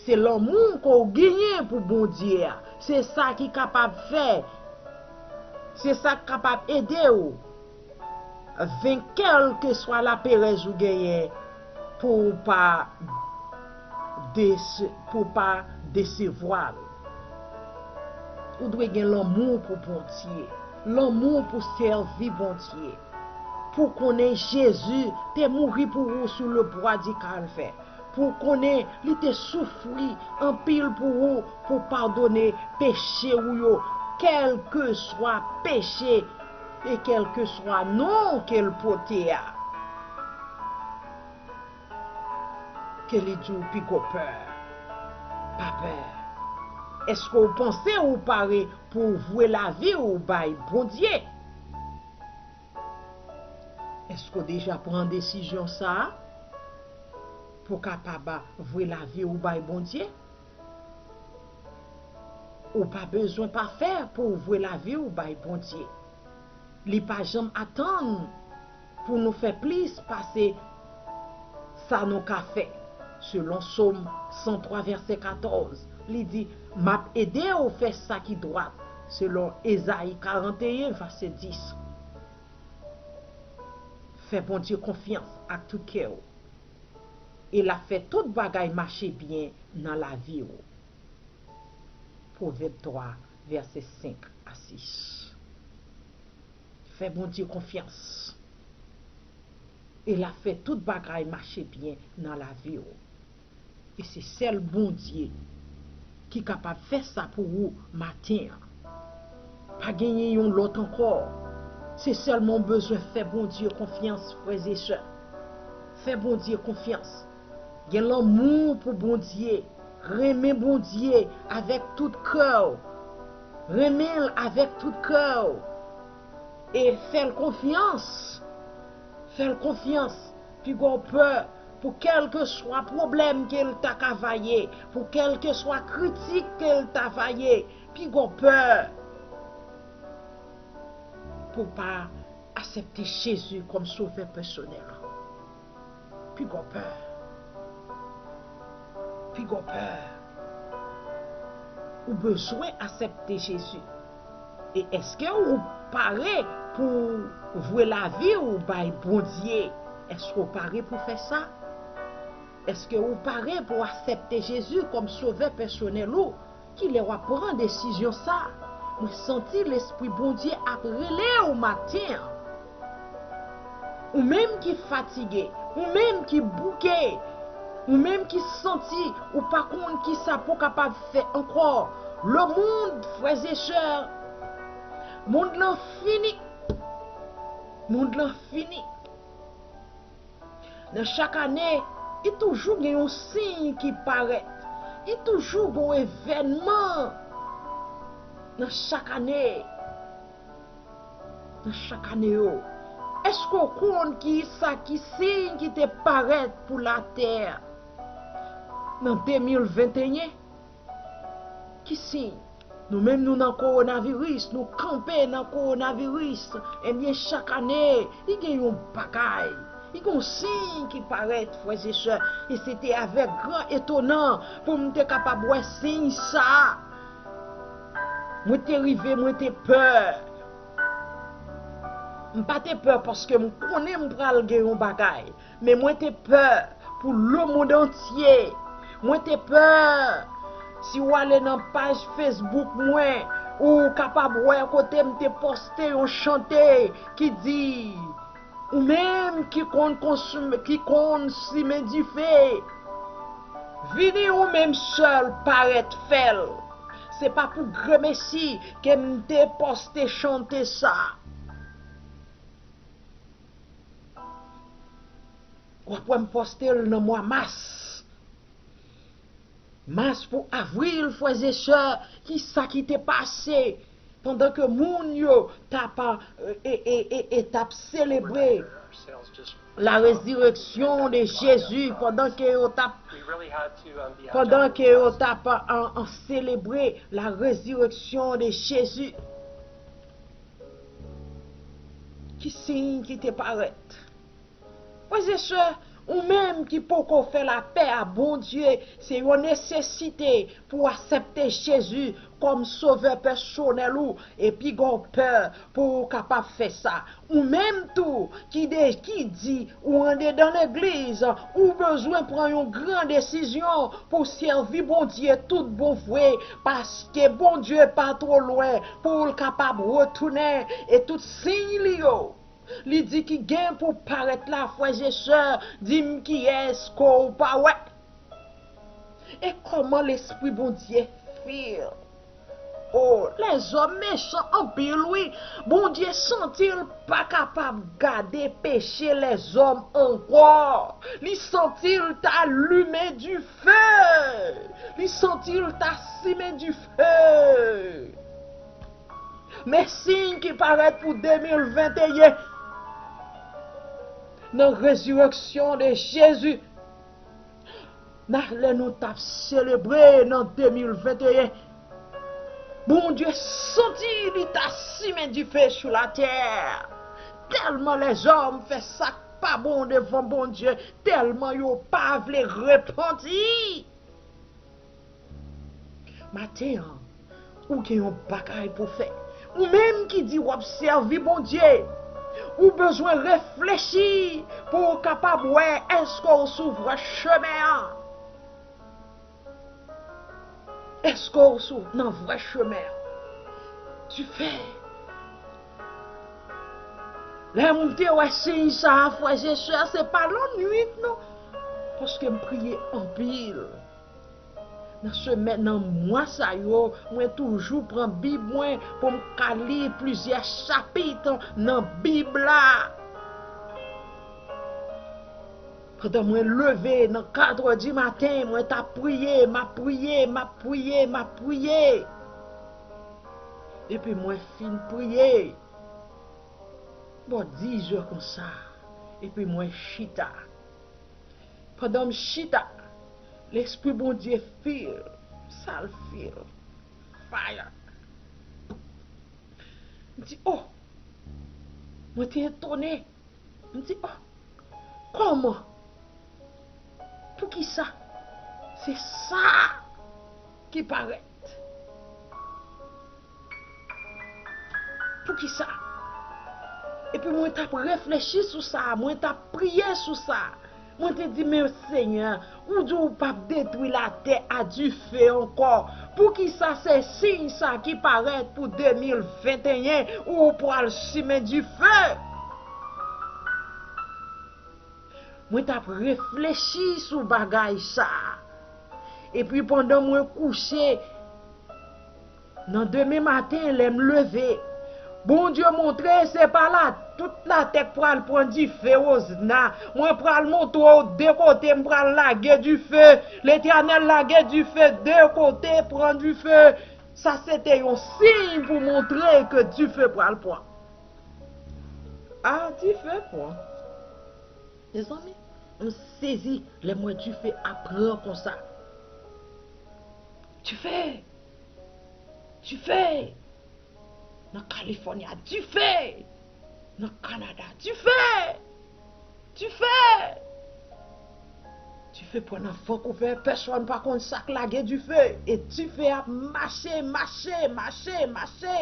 Se lanmou ke w genyen pou Bondye a. Se sa ki kapab fè, se sa k kapab ede w venk kèlkeswa laperèz ou genyen pou w pa dese-, pou w pa desevwa l. Ou dwe gen lanmou pou Bondye, lanmou pou sèvi Bondye, pou konnen Jezi te mouri pou ou sou le bwa di Kalvè, pou konnen li te soufri anpil pou ou, pou padone peche ou yo, kèlkeswa peche e kèlkeswa non ke l pote a. Ke li di w pi gwo pè. Pa pè. Èske w panse ou pare pou w vwe lavi w bay Bondye? Èske w deja pran desizyon sa a? Pou w kapab vwe lavi w bay Bondye? Ou pa bezwen pafè pou w vwe lavi w bay Bondye. Li pa janm atann pou nou fè plis pase sa nou ka fè. Selon Sòm san twa, vèsè katòz, li di, m ap ede w fè sa ki dwat, selon Ezayi karannteyen, vèsè dis. Fè Bondye konfyans ak tout kè w, e l ap fè tout bagay mache byen nan lavi w. Pwovèb twa, vèsè senk a sis. Fè Bondye konfyans, e l ap fè tout bagay mache byen nan lavi w. E se sèl Bondye ki kapab fè sa pou ou maten an. Pa genyen yon lòt ankò. Se sèlman w bezwen fè Bondye konfyans, frè e sè. Fè Bondye konfyans. Gen lanmou pou Bondye. Renmen Bondye avèk tout kè w. Renmen l avèk tout kè w. E fè l konfyans. Fè l konfyans. Pi gwo pè pou kèlkeswa pwoblèm ke l ta ka vaye, pou kèlkeswa kritik ke l ta vaye, pi gwo pè pou w pa aksepte Jezi kòm Sovè pèsonèl ou. Pi gwo pè. Pi gwo pè. Ou bezwen aksepte Jezi. E èske ou pare pou w vwe lavi w bay Bondye? Èske w pare pou fè sa? Èske ou pare pou w aksepte Jezi kòm Sovè pèsonèl ou? Kilè w ap pran desizyon sa? Mwen santi Lespri Bondye ap rele w maten an. Ou menm ki fatige, ou menm ki bouke, ou menm ki santi ou pa konn kisa pou w kapab fè ankò. Lemonn, frè e sè, mond lan fini. Mond lan fini. Nan chak ane, li toujou gen yon siy ki parèt. Li toujou gen yon evènman nan chak ane. Nan chak ane yo. Èske w konn ki sa ki siy ki te parèt pou latè nan de mil venteyen? Ki siy? Nou menm nou nan kowonaviris, nou kanpe nan kowonaviris. Ebyen, chak ane, li gen yon bagay. Li gen yon siy ki parèt, frè e sè. E se te avèk gran etonan pou m te kapab wè siy sa a. Mwen te rive, mwen te pè. M pa te pè paske m konnen m pral gen yon bagay. Men mwen te pè pou lemonn antye. Mwen te pè. Si w ale nan paj Facebook mwen, ou kapab wè kote m te poste yon chante ki di, ou menm ki konn konsime, ki konn simen dife, vini ou menm sèl parèt fè l. Se pa pou gremesi ke m te poste chante sa. W ap wè m poste l nan mwa mas. Mas pou avril, frè e sè, ki sa ki te pase pandan ke moun yo t ap, e, e, e, e t ap selebre la résurrection de Jésus, pandan ke yo t ap, pandan ke yo t ap an, an selebre la résurrection de Jésus. Ki siy ki te parèt? Frè e sè, ou menm ki poko fè lapè a Bondye, se yon nesesite pou w aksepte Jezi kòm Sovè pèsonèl ou, e piga w pè pou w kapab fè sa. Ou menm tou ki de, ki di ou andedan legliz, ou bezwen pran yon gran desizyon pou w sèvi Bondye tout bon vre, paske Bondye pa twò lwen pou l kapab retounen, e tout siy li yo, li di ki gen pou parèt la, frè e sè, di m kiyès ke w pa wè. E kòman lespri Bondye feel? O, lèzòm mechan anpil, wi. Bondye santi l pa kapab gade peche lèzòm ankò. Li santi l ta limen dife. Li santi l ta simen dife. Men siy ki parèt pou de mil venteyen, nan rezireksyon de Jezi, nan lè nou t ap selebre nan de mil venteyen, Bondye santi li ta simen dife sou latè. Tèlman lèzòm fè sa k pa bon devan Bondye, tèlman yo pa vle repanti. Maten an, ou gen yon bagay pou w fè. Ou menm ki di w ap sèvi Bondye, ou bezwen reflechi pou w kapab wè èske w sou vrè chemen an. Èske w sou nan vrè chemen an? Dife. Lè m te wè siy sa a, frè e sè, se pa lannwit non. Paske m priye anpil. Nan semèn, nan mwa sa yo, mwen toujou pran Bib mwen pou m ka li plizyè chapit nan Bib la. Pandan mwen leve nan kat è di maten, mwen t ap priye, m ap priye, m ap priye, m ap priye. Epi mwen fin priye bò diz è konsa. Epi mwen chita. Pandan m chita, Lespri Bondye feel, sa l feel, fire. M di, oh! Mwen te etone. M di, oh! Kòman? Poukisa? Se sa ki parèt. Poukisa? Epi mwen t ap reflechi sou sa, mwen t ap priye sou sa. Mwen te di, men Senyè, ou di w p ap detwi latè a dife ankò. Poukisa se siy sa ki parèt pou de mil venteyen ou pral simen dife? Mwen t ap reflechi sou bagay sa a. Epi pandan mwen kouche, nan demen maten, lè m leve, Bondye montre se pa la, tout latè k pral pran dife, Wozna. Mwen pral montre w de kote m pral lage dife. Letènèl lage dife de kote, pran dife. Sa se te yon siy pou montre ke dife pral pran. A, dife pran. Mezanmi, m sezi lè m wè dife ap pran konsa. Dife! Dife! Nan California, dife! Nan Kanada, dife! Dife! Dife pran nan Vancouver, pèsonn pa konn sa k lage dife. E dife ap mache, mache, mache, mache.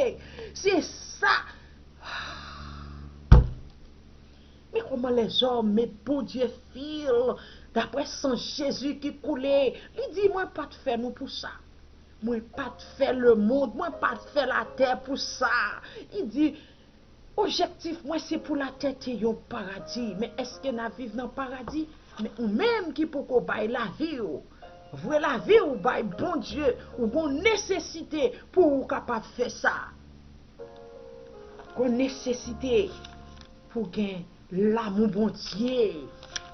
Se sa. Men kòman lèzòm met Bondye feel daprè san Jezi ki koule. Li di, mwen pa t fè nou pou sa. Mwen pa t fè lemonn, mwen pa t fè latè pou sa. Li di, objektif mwen se pou latè te yon paradi. Men èske n ap viv nan paradi? Men ou menm ki poko bay lavi w Vwe lavi w bay Bondye, ou gon nesesite pou ou kapab fè sa. Gon nesesite pou gen lamou Bondye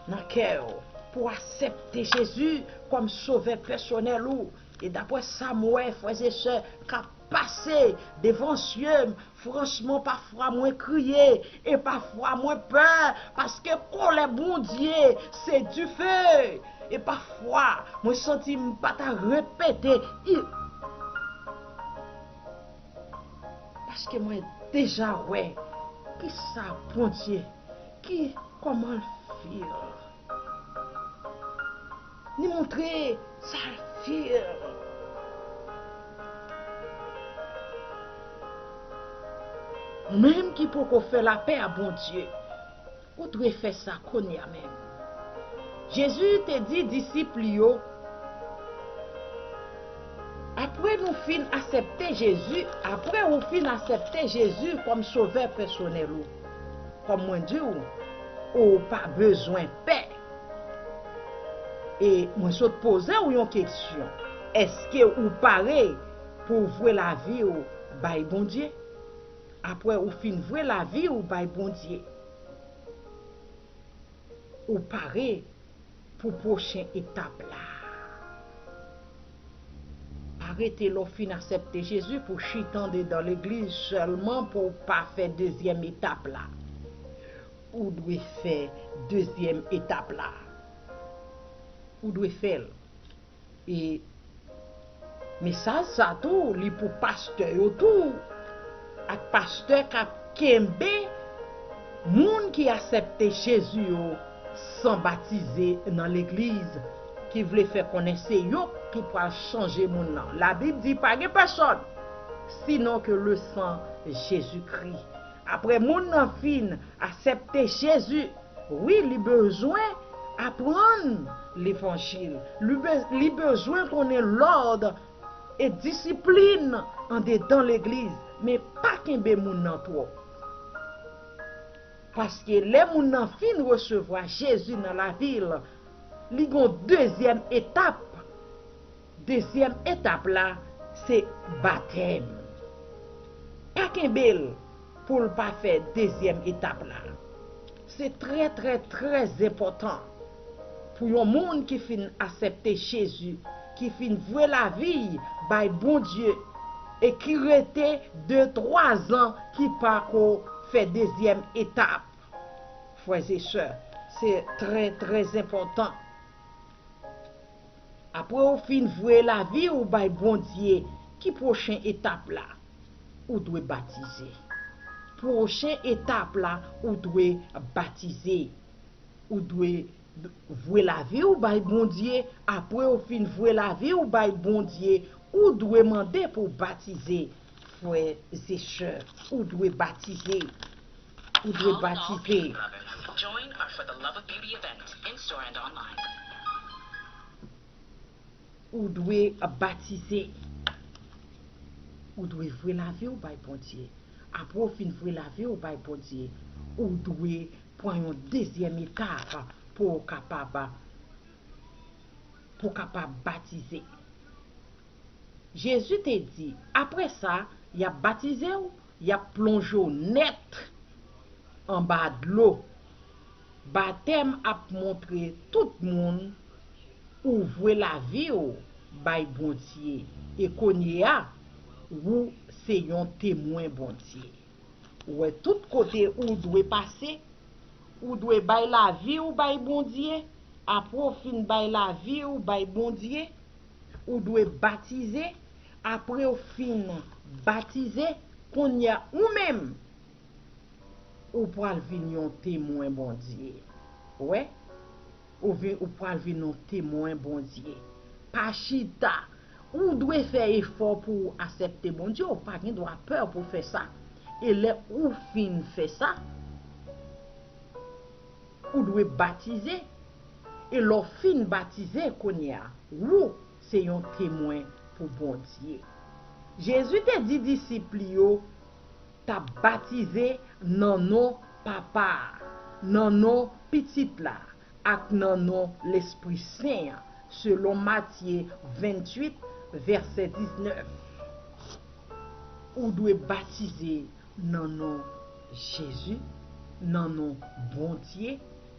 nan kè w, pou w aksepte Jezi kòm Sovè pèsonèl ou. E daprè sa m wè, frè e sè, k ap pase devan zye m, franchman, pafwa mwen kriye, e pafwa mwen pè, paske kòlè Bondye se dife. E pafwa, mwen santi m pa ta repete, i-, paske mwen deja wè kisa Bondye, ki, kòman l feel. Ni montre sa l feel. Ou menm ki poko fè lapè a Bondye, ou dwe fè sa kounye a menm. Jezi te di disip li yo, apre nou fin aksepte Jezi, apre ou fin aksepte Jezi kòm Sovè pèsonèl ou, kòm mwen di w, ou pa bezwen pè. E mwen sot poze w yon kesyon. Èske ou pare pou w vwe lavi w bay Bondye? Apre ou fin vwe lavi w bay Bondye, ou pare pou pwochen etap la? Pa rete lè w fin aksepte Jezi pou w chita andedan legliz sèlman pou w pa fè dezyèm etap la. Ou dwe fè dezyèm etap la. Ou dwe fè l. E mesaj sa tou, li pou pastè yo tou, ak pastè k ap kenbe moun ki aksepte Jezi yo san batize nan legliz, ki vle fè konnen se yo ki pral chanje moun nan. Labib di pa gen pèsòn, sinon ke le sang Jezikri. Apre moun nan fin aksepte Jezi, wi, li bezwen aprann levanjil. Li be-, li bezwen konnen lòd e disiplin andedan legliz, men pa kenbe moun nan twòp. Paske lè moun nan fin resevwa Jezi nan lavi l, li gon dezyèm etap. Dezyèm etap la, se batèm. Pa kenbe l pou l pa fè dezyèm etap la. Se trè, trè, trè enpòtan pou yon moun ki fin aksepte Jezi, ki fin vwe lavi bay Bondye, e ki rete de, twa zan ki pa ko fè dezyèm etap. Frè e sè, se trè, trè enpòtan. Apre w fin vwe lavi w bay Bondye, ki pwochen etap la? Ou dwe batize. Pwochen etap la, ou dwe batize. Ou dwe vwe lavi w bay Bondye. Apre w fin vwe lavi w bay Bondye, ou dwe mande pou w batize. Frè e sè, ou dwe batize. Ou dwe batize. Join our For the Love of Beauty event, in-store and online. Ou dwe batize. Ou dwe vwe lavi w bay Bondye. Apre w fin vwe lavi w bay Bondye, ou dwe pran yon dezyèm etap pou w kapab, pou w kapab batize. Jezi te di, apre sa, y ap batize w, y ap plonje w nèt anba dlo. Batèm ap montre tout moun ou vwe lavi w bay Bondye. E kounye a, ou se yon temwen Bondye. Ou wè, tout kote ou dwe pase, ou dwe bay lavi w bay Bondye. Apre w fin bay lavi w bay Bondye, ou dwe batize. Apre w fin batize, kounye a ou menm, ou pral vin yon temwen Bondye. Ou wè? Ou vin, ou pral vin yon temwen Bondye. Pa chita. Ou dwe fè efò pou w aksepte Bondye. Ou pa gen dwa pè pou w fè sa. E lè ou fin fè sa, ou dwe batize. E lè w fin batize, kounye a, ou se yon temwen pou Bondye. Jezi te di disip li yo t ap batize nan non Papa a, nan non Pitit la, ak nan non Lespri Sen an. selon Matye venntuit, vèsè diznèf. Ou dwe batize nan non Jezi, nan non Bondye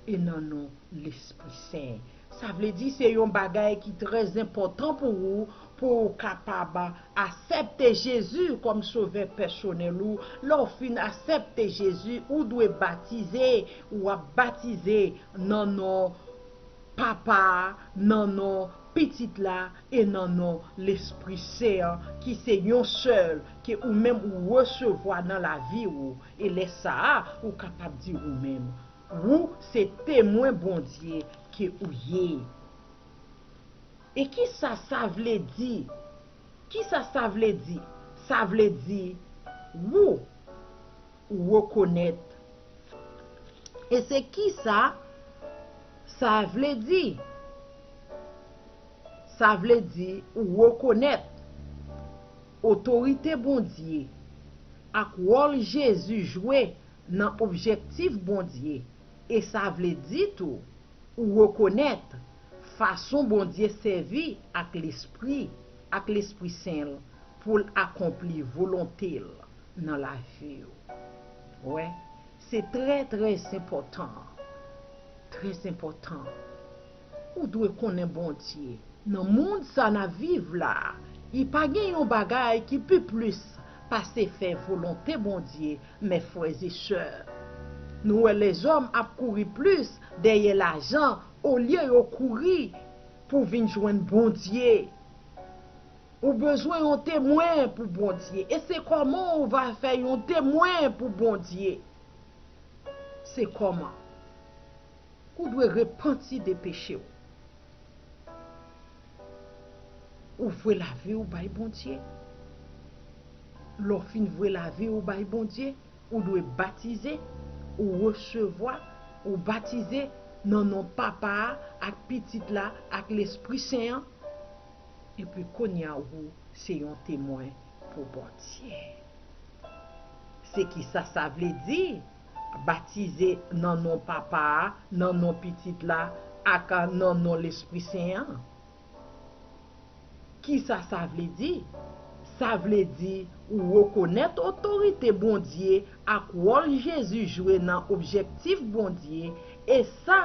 e nan non Lespri Sen. Sa vle di se yon bagay ki trè enpòtan pou ou, pou w kapab aksepte Jezi kòm Sovè pèsonèl ou. Lè w fin aksepte Jezi, ou dwe batize. W ap batize nan non Papa a, nan non Pitit la e nan non Lespri Sen an, ki se yon sèl ke ou menm ou resevwa nan lavi ou. E lè sa a, ou kapab di ou menm, ou se temwen Bondye ke ou ye. E kisa sa vle di? Kisa sa vle di? Sa vle di ou, ou rekonèt. E se kisa sa vle di? Sa vle di ou rekonèt otorite Bondye ak wòl Jezi jwe nan objektif Bondye. E sa vle di tou ou rekonèt fason Bondye sèvi ak Lespri, ak Lespri Sen l pou l akonpli volonte l nan lavi w. Wè, se trè, trè enpòtan. Trè enpòtan. Ou dwe konnen Bondye. Nan mond sa n ap viv la, i pa gen yon bagay ki pi plis pase fè volonte Bondye, mè frè e sè. Nou wè lèzòm ap kouri plis dèyè lajan olye yo kouri pou vin jwenn Bondye. Ou bezwen yon temwen pou Bondye. E se kòman ou va fè yon temwen pou Bondye? Se kòman? Ou dwe repanti de peche w. Ou vwe lavi w bay Bondye. Lè w fin vwe lavi w bay Bondye, ou dwe batize, ou resevwa, ou batize nan non Papa a, ak Pitit la, ak Lespri Sen an. Epi kounye a ou se yon temwen pou Bondye. Se kisa sa vle di, batize nan non Papa a, nan non Pitit la, ak nan non Lespri Sen an? Kisa sa vle di? Sa vle di ou rekonèt otorite Bondye ak wòl Jezi jwe nan objektif Bondye, e sa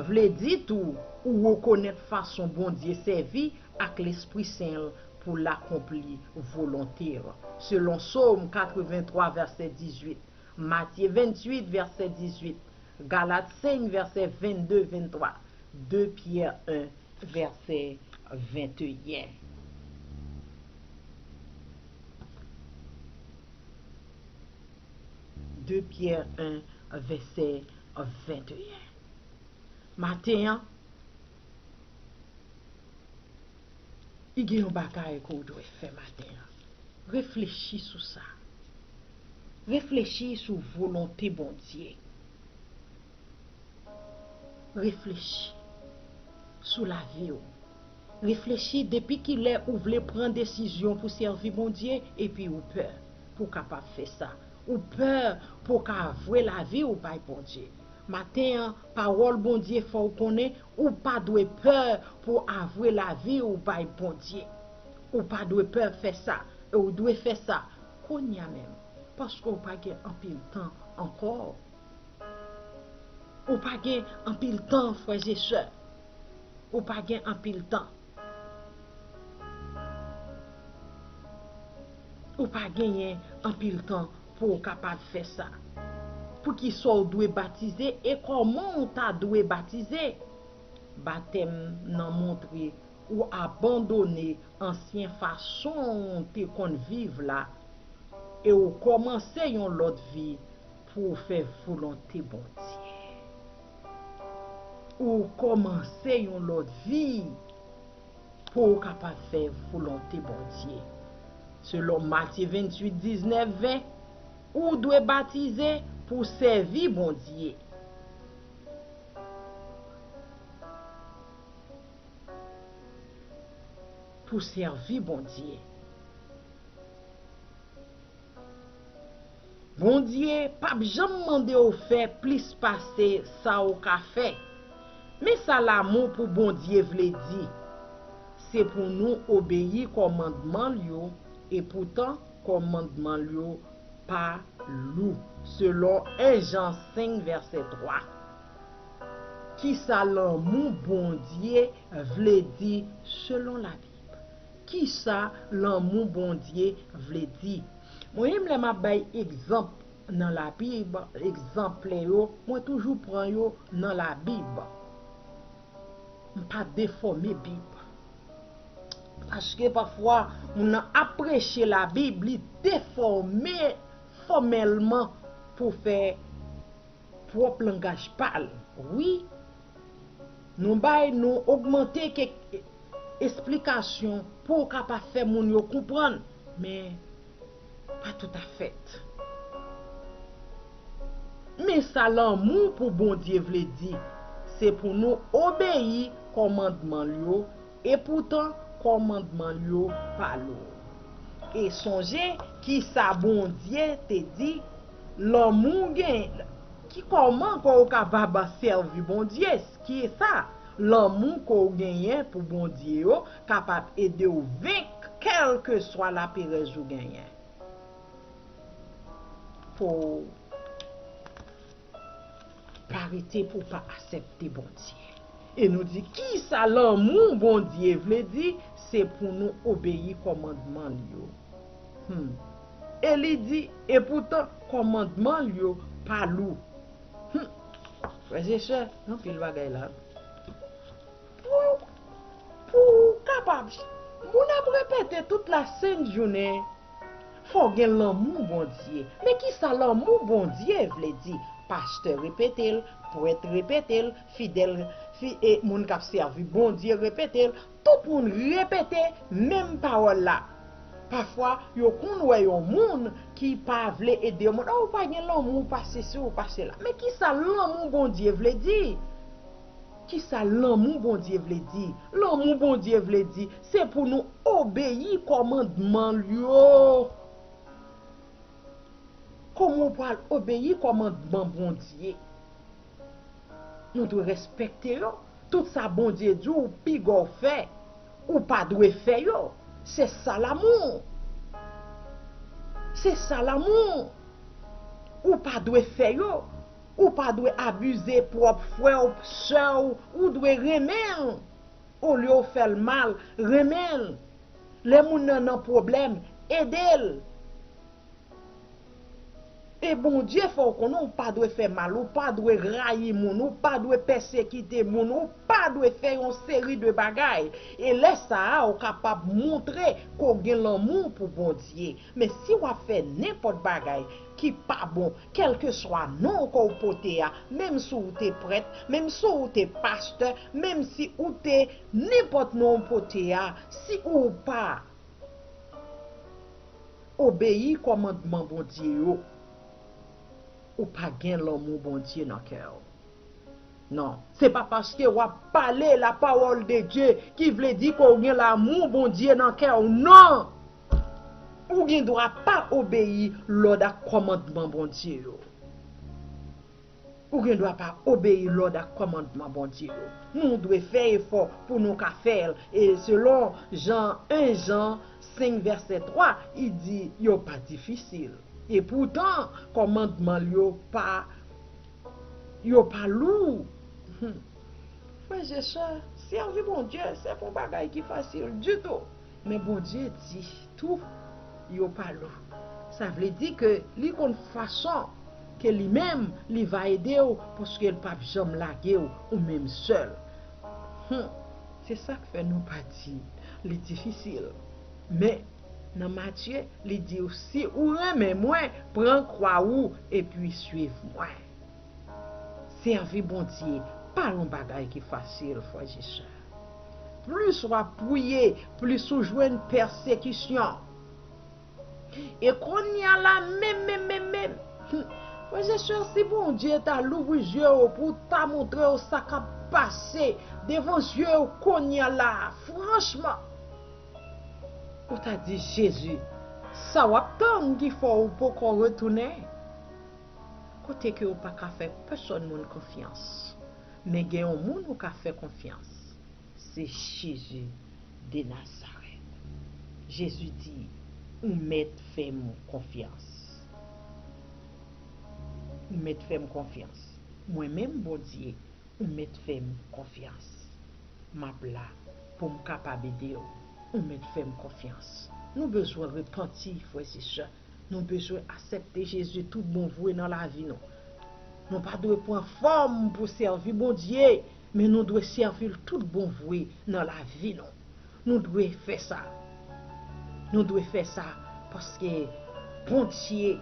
vle di tou ou rekonèt fason Bondye sèvi ak Lespri Sen l pou l akonpli volonte l. Selon Sòm katrevenntwa, vèsè dizuit, Matye venntuit, vèsè dizuit, Galat senk, vèsè vennde, venntwa, de Pyè en, vèsè venteyen. De Pyè en, vèsè venteyen. Maten an, i gen yon bagay ke w dwe fè maten an. Reflechi sou sa. Reflechi sou volonte Bondye. Reflechi sou lavi w. Reflechi depi kilè ou vle pran desizyon pou sèvi Bondye epi ou pè pou w kapab fè sa. Ou pè pou w ka vwe lavi w bay Bondye. Maten an, pawòl Bondye fè w konnen ou pa dwe pè pou w avwe lavi w bay Bondye. Ou pa dwe pè fè sa, e w dwe fè sa kounye a menm, paske w pa gen anpil tan ankò. Ou pa gen anpil tan, frè e sè. Ou pa gen anpil tan. Ou pa genyen anpil tan pou w kapab fè sa. Poukisa w dwe batize e kòman w ta dwe batize? Batèm nan montre ou abandone ansyen fason w te konn viv la e w kòmanse yon lòt vi pou w fè volonte Bondye. Ou kòmanse yon lòt vi pou w kapab fè volonte Bondye. Selon Matye venntuit, diznèf, ven, ou dwe batize pou w sèvi Bondye. Pou sèvi Bondye. Bondye p ap janm mande w fè plis pase sa w ka fè. Men sa lanmou pou Bondye vle di, se pou nou obeyi kòmandman l yo, epoutan kòmandman l yo pa lou, selon en Jan senk vèsè twa. Kisa lanmou Bondye vle di selon Labib? Kisa lanmou Bondye vle di? Mwen menm lè m ap bay egzanp nan Labib, egzanp yo, mwen toujou pran yo nan Labib. M pa defòme Bib. Paske pafwa, moun nan ap preche Labib, li defòme fòmèlman pou fè pwòp langaj pa l. Wi, nou bay, nou ogmante kèk esplikasyon pou w kapab fè moun yo konprann, men pa toutafèt. Men sa lanmou pou Bondye vle di, se pou nou obeyi kòmandman l yo, epoutan kòmandman l yo pa lou. E sonje kisa Bondye te di, lanmou gen, ki kòman ke w kapab sèvi Bondye, ki sa lanmou ke w genyen pou Bondye yo kapab ede w venk kèlkeswa laperèz ou genyen. Pou w pa rete pou w pa aksepte Bondye. E nou di, kisa lanmou Bondye vle di? Se pou nou obeyi kòmandman l yo. Hmm. E li di, epoutan, kòmandman l yo pa lou. Hmm. Frè e sè, gen anpil bagay la. Pou, pou w kapab, moun ap repete tout lasent jounen, fò w gen lanmou Bondye. Men kisa lanmou Bondye vle di? Pastè repete l, prèt repete l, fidèl, fi, e moun k ap sèvi Bondye repete l. Tout moun repete menm pawòl la. Pafwa, yo konn wè yon moun ki pa vle ede yon moun. Oh, ou pa gen lanmou, ou pa sesi, ou pa sela. Men kisa lanmou Bondye vle di? Kisa lanmou Bondye vle di? Lanmou Bondye vle di, se pou nou obeyi kòmandman l yo. Kòman w pral obeyi kòmandman Bondye? Nou dwe respekte yo. Tout sa Bondye di w, piga w fè, ou pa dwe fè yo. Se sa lanmou. Se sa lanmou. Ou pa dwe fè yo. Ou pa dwe abize pwòp frè w, sè w. Ou dwe renmen l. Olye w fè l mal, renmen l. Lè moun nan nan pwoblèm, ede l. E Bondye fè w konnen ou pa dwe fè mal, ou pa dwe rayi moun, ou pa dwe pèsekite moun, ou pa dwe fè yon seri de bagay. E lè sa a, ou kapab montre ke w gen lanmou pou Bondye. Men si w ap fè nenpòt bagay ki pa bon, kèlkeswa non ke w pote a, menm si w te prèt, menm si w te pastè, menm si w te nenpòt non w pote a, si ou pa obeyi kòmandman Bondye yo, ou pa gen lanmou Bondye nan kè w. Non, se pa paske w ap pale la parole de Dieu ki vle di ke w gen lanmou Bondye nan kè w. Non! Ou gen dwa pa obeyi lòd ak kòmandman Bondye yo. Ou gen dwa pa obeyi lòd ak kòmandman Bondye yo. Nou dwe fè efò pou nou ka fè l. E selon Jan, en Jan senk vèsè twa, li di yo pa difisil. Epoutan, kòmandman l yo pa, yo pa lou. Hmm. Frè e sè, sèvi Bondye, se pa yon bagay ki fasil ditou. Men Bondye di tou, yo pa lou. Sa vle di ke li konn fason ke li menm, li va ede w, paske l p ap janm lage w, ou menm sèl. Hmm. Se sa k fè nou pa di li difisil. Men, nan Matye, li di w, si ou renmen mwen, pran kwa ou epi swiv mwen. Sèvi Bondye pa yon bagay ki fasil, frè e sè. Plis w ap priye, plis ou jwenn pèsekisyon. E kounye a la, menm, menm, menm, menm. Hmm. Frè e sè, si Bondye ta louvri zye w pou w ta montre w sa k ap pase devan zye w kounye a la, franchman, ou ta di, Jezi, sa w ap tann ki fè w poko retounen? Kote ke ou pa ka fè pèsòn moun konfyans. Men gen yon moun ou ka fè konfyans. Se Jezi de Nazarèt. Jezi di, ou mèt fè m konfyans. Ou mèt fè m konfyans. Mwen menm, Bondye, ou mèt fè m konfyans. M ap la pou m kapab ede w. Ou mèt fè m konfyans. Nou bezwen repanti, frè e sè. Nou bezwen aksepte Jezi tout bon vre nan lavi nou. Nou pa dwe pran fòm pou sèvi Bondye, men nou dwe sèvi l tout bon vre nan lavi nou. Nou dwe fè sa. Nou dwe fè sa paske Bondye,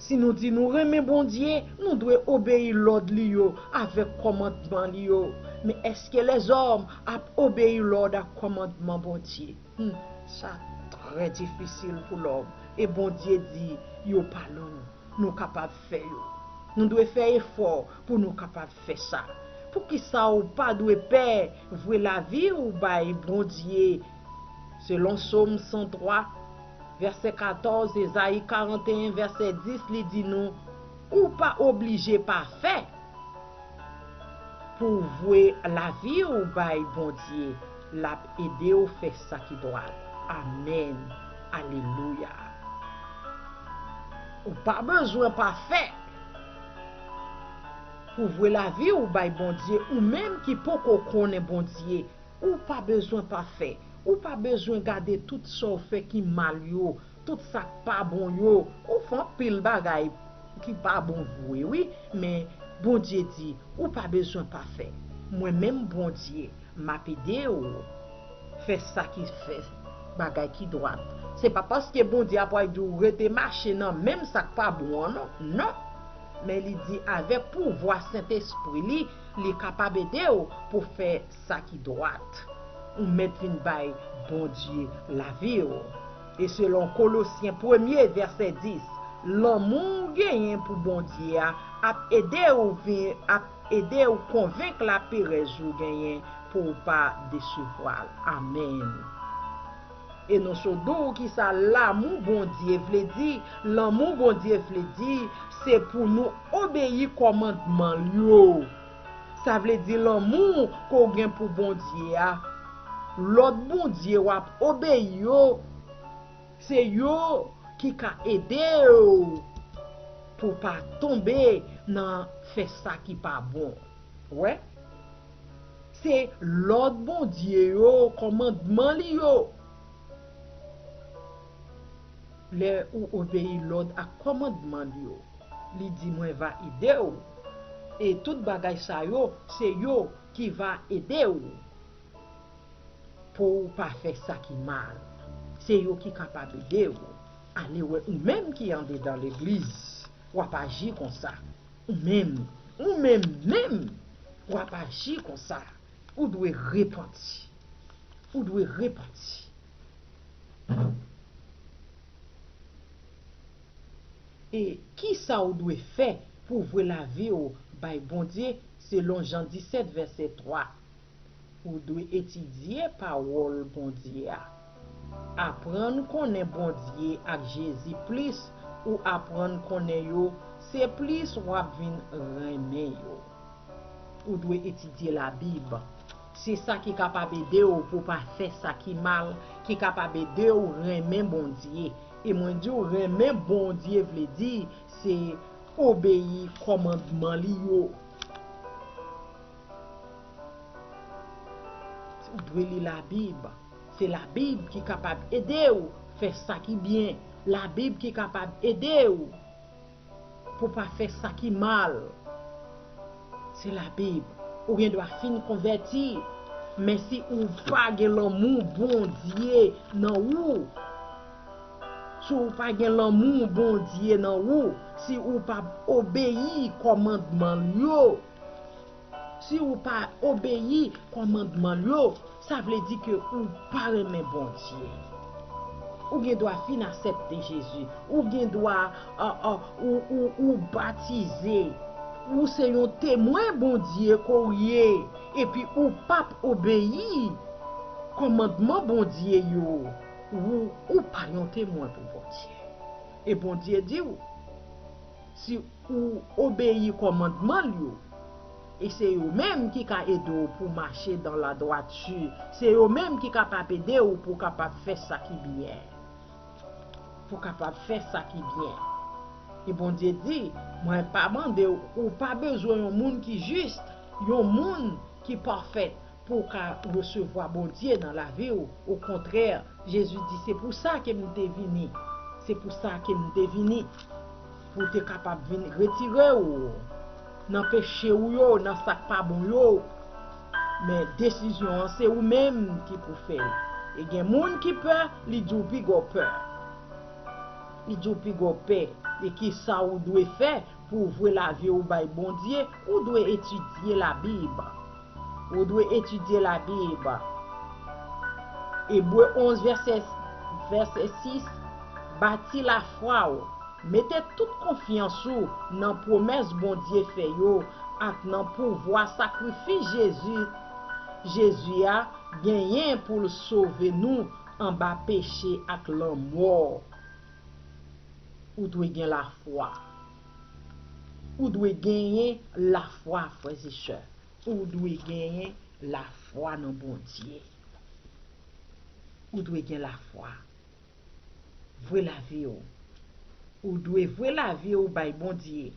si nou di nou renmen Bondye, nou dwe obeyi lòd li yo avèk kòmandman li yo. Men èske lèzòm ap obeyi lòd ak kòmandman Bondye? Hmm, sa trè difisil pou lòm. E Bondye di yo pa lou. Nou kapab fè yo. Nou dwe fè efò pou nou kapab fè sa. Poukisa w pa dwe pè vwe lavi w bay Bondye? Selon Sòm san twa, vèsè katòz, Ezayi karanteyen, vèsè dis, li di nou, ou pa oblije pafè pou w vwe lavi w bay Bondye. L ap ede w fè sa ki dwat. Amèn. Alelouya. Ou pa bezwen pafè pou vwe lavi w bay Bondye, ou menm ki poko konnen Bondye. Ou pa bezwen pafè. Ou pa bezwen gade tout sa w fè ki mal yo, tout sa k pa bon yo. Ou fè anpil bagay ki pa bon vre, wi, men Bondye di, ou pa bezwen pafè. Mwen menm, Bondye, m ap ede w fè sa ki fè bagay ki dwat. Se pa paske Bondye ap pral di w rete mache nan menm sa k pa bon an, non. Non. Men li di, avèk pouvwa Sentespri li, li kapab ede w pou fè sa ki dwat. Ou mèt vin bay Bondye lavi w. E selon Kolosyen premye, vèsè dis, lanmou w genyen pou Bondye a ap ede w vin, ap ede w konvenk laperèz ou genyen pou w pa desevwa l. Amèn. E nou sot di w kisa lanmou Bondye vle di. Lanmou Bondye vle di, se pou nou obeyi kòmandman l yo. Sa vle di lanmou ke w gen pou Bondye a. Lòd Bondye w ap obeyi yo, se yo ki ka ede w pou w pa tonbe nan fè sa ki pa bon. Ou wè? Se lòd Bondye yo, kòmandman li yo. Lè ou obeyi lòd ak kòmandman li yo, li di, mwen va ede w. E tout bagay sa yo, se yo ki va ede w pou w pa fè sa ki mal. Se yo ki kapab ede w. Ale wè ou menm ki andedan legliz, w ap aji konsa. Ou menm, ou menm menm, w ap aji konsa. Ou dwe repanti. Ou dwe repanti. E kisa w dwe fè pou w vwe lavi w bay Bondye? Selon Jan disèt, vèsè twa, ou dwe etidye pawòl Bondye a. Aprann konnen Bondye ak Jezi plis ou aprann konnen yo, se plis w ap vin renmen yo. Ou dwe etidye Labib. Se sa ki kapab ede w pou w pa fè sa ki mal, ki kapab ede w renmen Bondye. E mwen di w, renmen Bondye vle di se obeyi kòmandman li yo. Ou dwe li Labib. Se Labib ki kapab ede w fè sa ki byen. Labib ki kapab ede w pou w pa fè sa ki mal. Se Labib. Ou gen dwa fin konvèti, men si ou pa gen lanmou Bondye nan ou, si ou pa gen lanmou Bondye nan ou, si ou pa obeyi kòmandman l yo, si ou pa obeyi kòmandman l yo, sa vle di ke ou pa renmen Bondye. Ou gen dwa fin aksepte Jezi. Ou gen dwa, a, a, ou, ou, ou batize. Ou se yon temwen Bondye ke w ye. Epi ou p ap obeyi kòmandman Bondye yo. Ou, ou pa yon temwen pou Bondye. E Bondye di w, si ou obeyi kòmandman l yo, E se yo menm ki ka ede w pou w mache dans la droiture. Se yo menm ki kapab ede w pou w kapab fè sa ki byen. Pou w kapab fè sa ki byen. E Bondye di, mwen pa mande w, ou pa bezwen yon moun ki jis, yon moun ki pafè pou w ka resevwa Bondye nan lavi w. Okontrè, Jezi di, se pou sa ke m te vini. Se pou sa ke m te vini. Pou w te kapab vin retire w nan peche w yo, nan sa k pa bon yo. Men desizyon an, se ou menm ki pou fè l. E gen moun ki pè, li di w pi gwo pè. Li di w pi gwo pè. E ki sa ou dwe fè pou w vwe lavi w bay Bondye? Ou dwe etidye Labib. Ou dwe etidye Labib. Ebre onz, vèsè, vèsè sis, bati lafwa w. Mete tout konfyans ou nan pwomès Bondye fè yo ak nan pouvwa sakrifis Jezi, Jezi a genyen pou l sove nou anba peche ak lanmò. Ou dwe gen lafwa. Ou dwe genyen lafwa, frè e sè. Ou dwe genyen lafwa nan Bondye. Ou dwe gen lafwa. Vwe lavi w. Ou dwe vwe lavi w bay Bondye.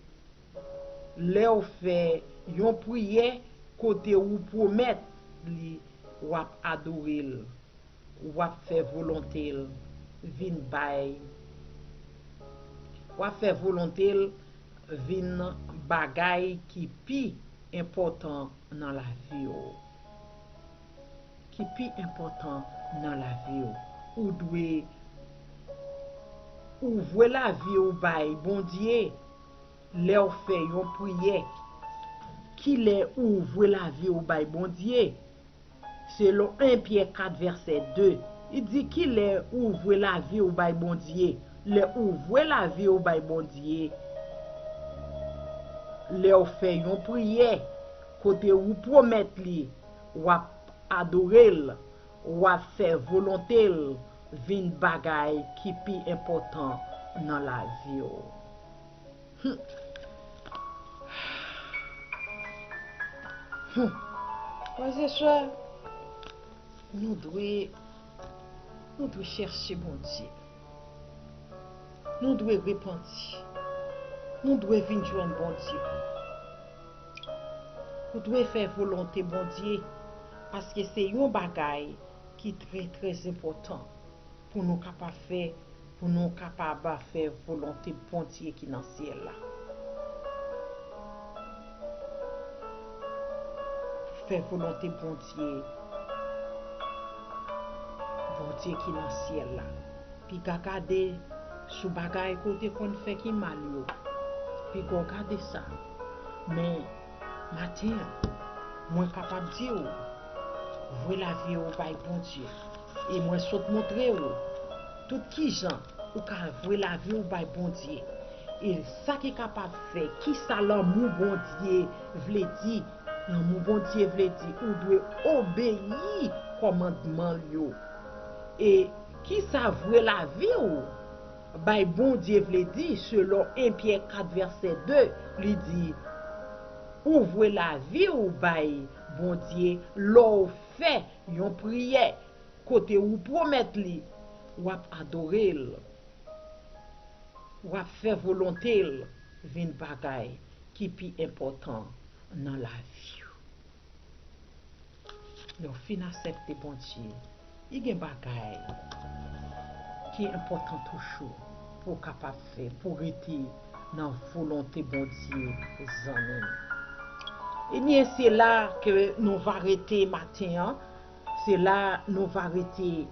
Lè w fè yon priyè kote ou pwomèt li, w ap adore l, w ap fè volonte l, vin bay, w ap fè volonte l vin bagay ki pi enpòtan nan lavi w. Ki pi enpòtan nan lavi w. Ou dwe, ou vwe lavi w bay Bondye lè w fè yon priyè. Kilè ou vwe lavi w bay Bondye? Selon en Pyè kat vèsè de, li di, kilè ou vwe lavi w bay Bondye? Lè ou vwe lavi w bay Bondye, lè w fè yon priyè kote ou pwomèt li, w ap adore l, w ap fè volonte l vin bagay ki pi enpòtan nan lavi w. Hmm. Hmm. Frè e sè, nou dwe, nou dwe chèche Bondye. Nou dwe repanti. Nou dwe vin jwenn Bondye. Ou dwe fè volonte Bondye, paske se yon bagay ki trè, trè enpòtan pou nou kapab fè, pou nou kapab fè volonte Bondye ki nan syèl la. Fè volonte Bondye, Bondye ki nan syèl la. Piga gade sou bagay ke w te konn fè ki mal yo. Piga w gade sa. Men, maten an, mwen kapab di w, vwe lavi w bay Bondye. E mwen sot montre w tout kijan ou ka vwe lavi w bay Bondye. E sa ki kapab fè, kisa lanmou Bondye vle di? Lanmou Bondye vle di ou dwe obeyi kòmandman l yo. E kisa vwe lavi w bay Bondye vle di? Selon en Pyè kat vèsè de, li di, ou vwe lavi w bay Bondye lè w fè yon priyè kote ou pwomèt li, w ap adore l, w ap fè volonte l vin bagay ki pi enpòtan nan lavi w. Lè w fin aksepte Bondye, li gen bagay ki enpòtan toujou pou w kapab fè, pou w rete nan volonte Bondye, zanmi m. Ebyen, se la ke nou va rete maten an. Se la nou va rete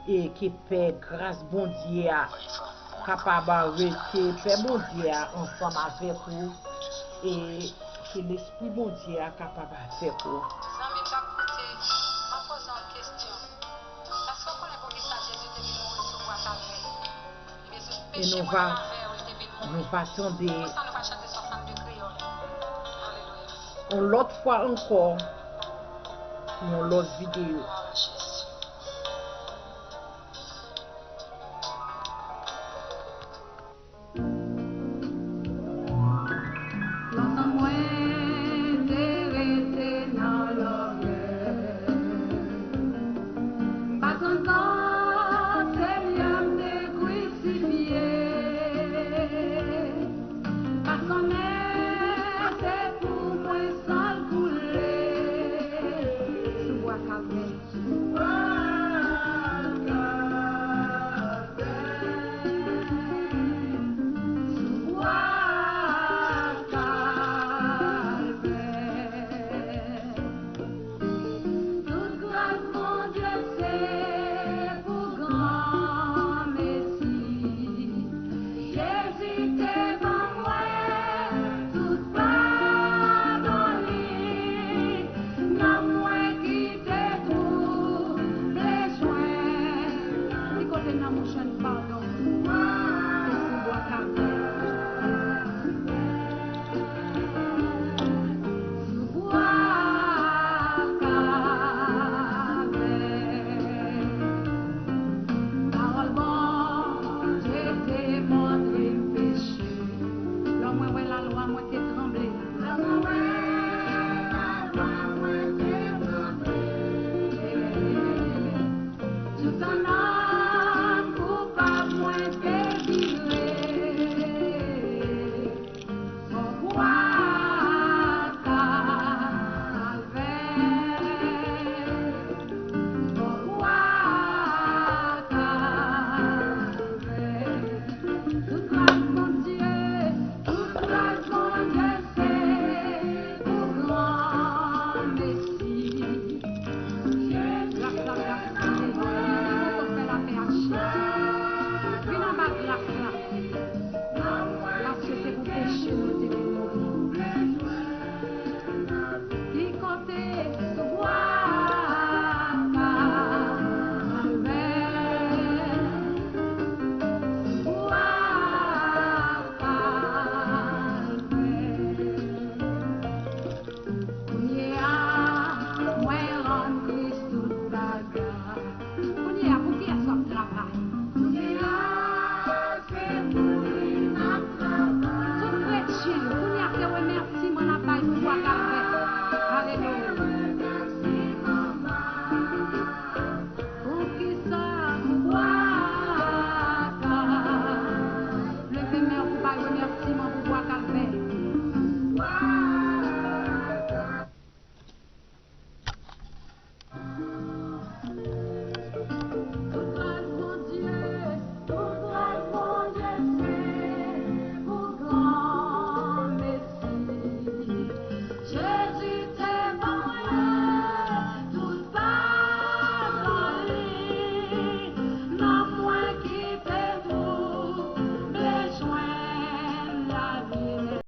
e ke pè gras Bondye a kapab rete, pè Bondye a ansanm avèk ou e ke Lespri Bondye a kapab avèk ou. Zanmi k ap koute, m ap poze w yon kesyon. Èske w konnen poukisa Jezi te vin mouri sou bwa Kalvè? E nou va, nou va tande yon lòt fwa ankò, yon lòt videyo.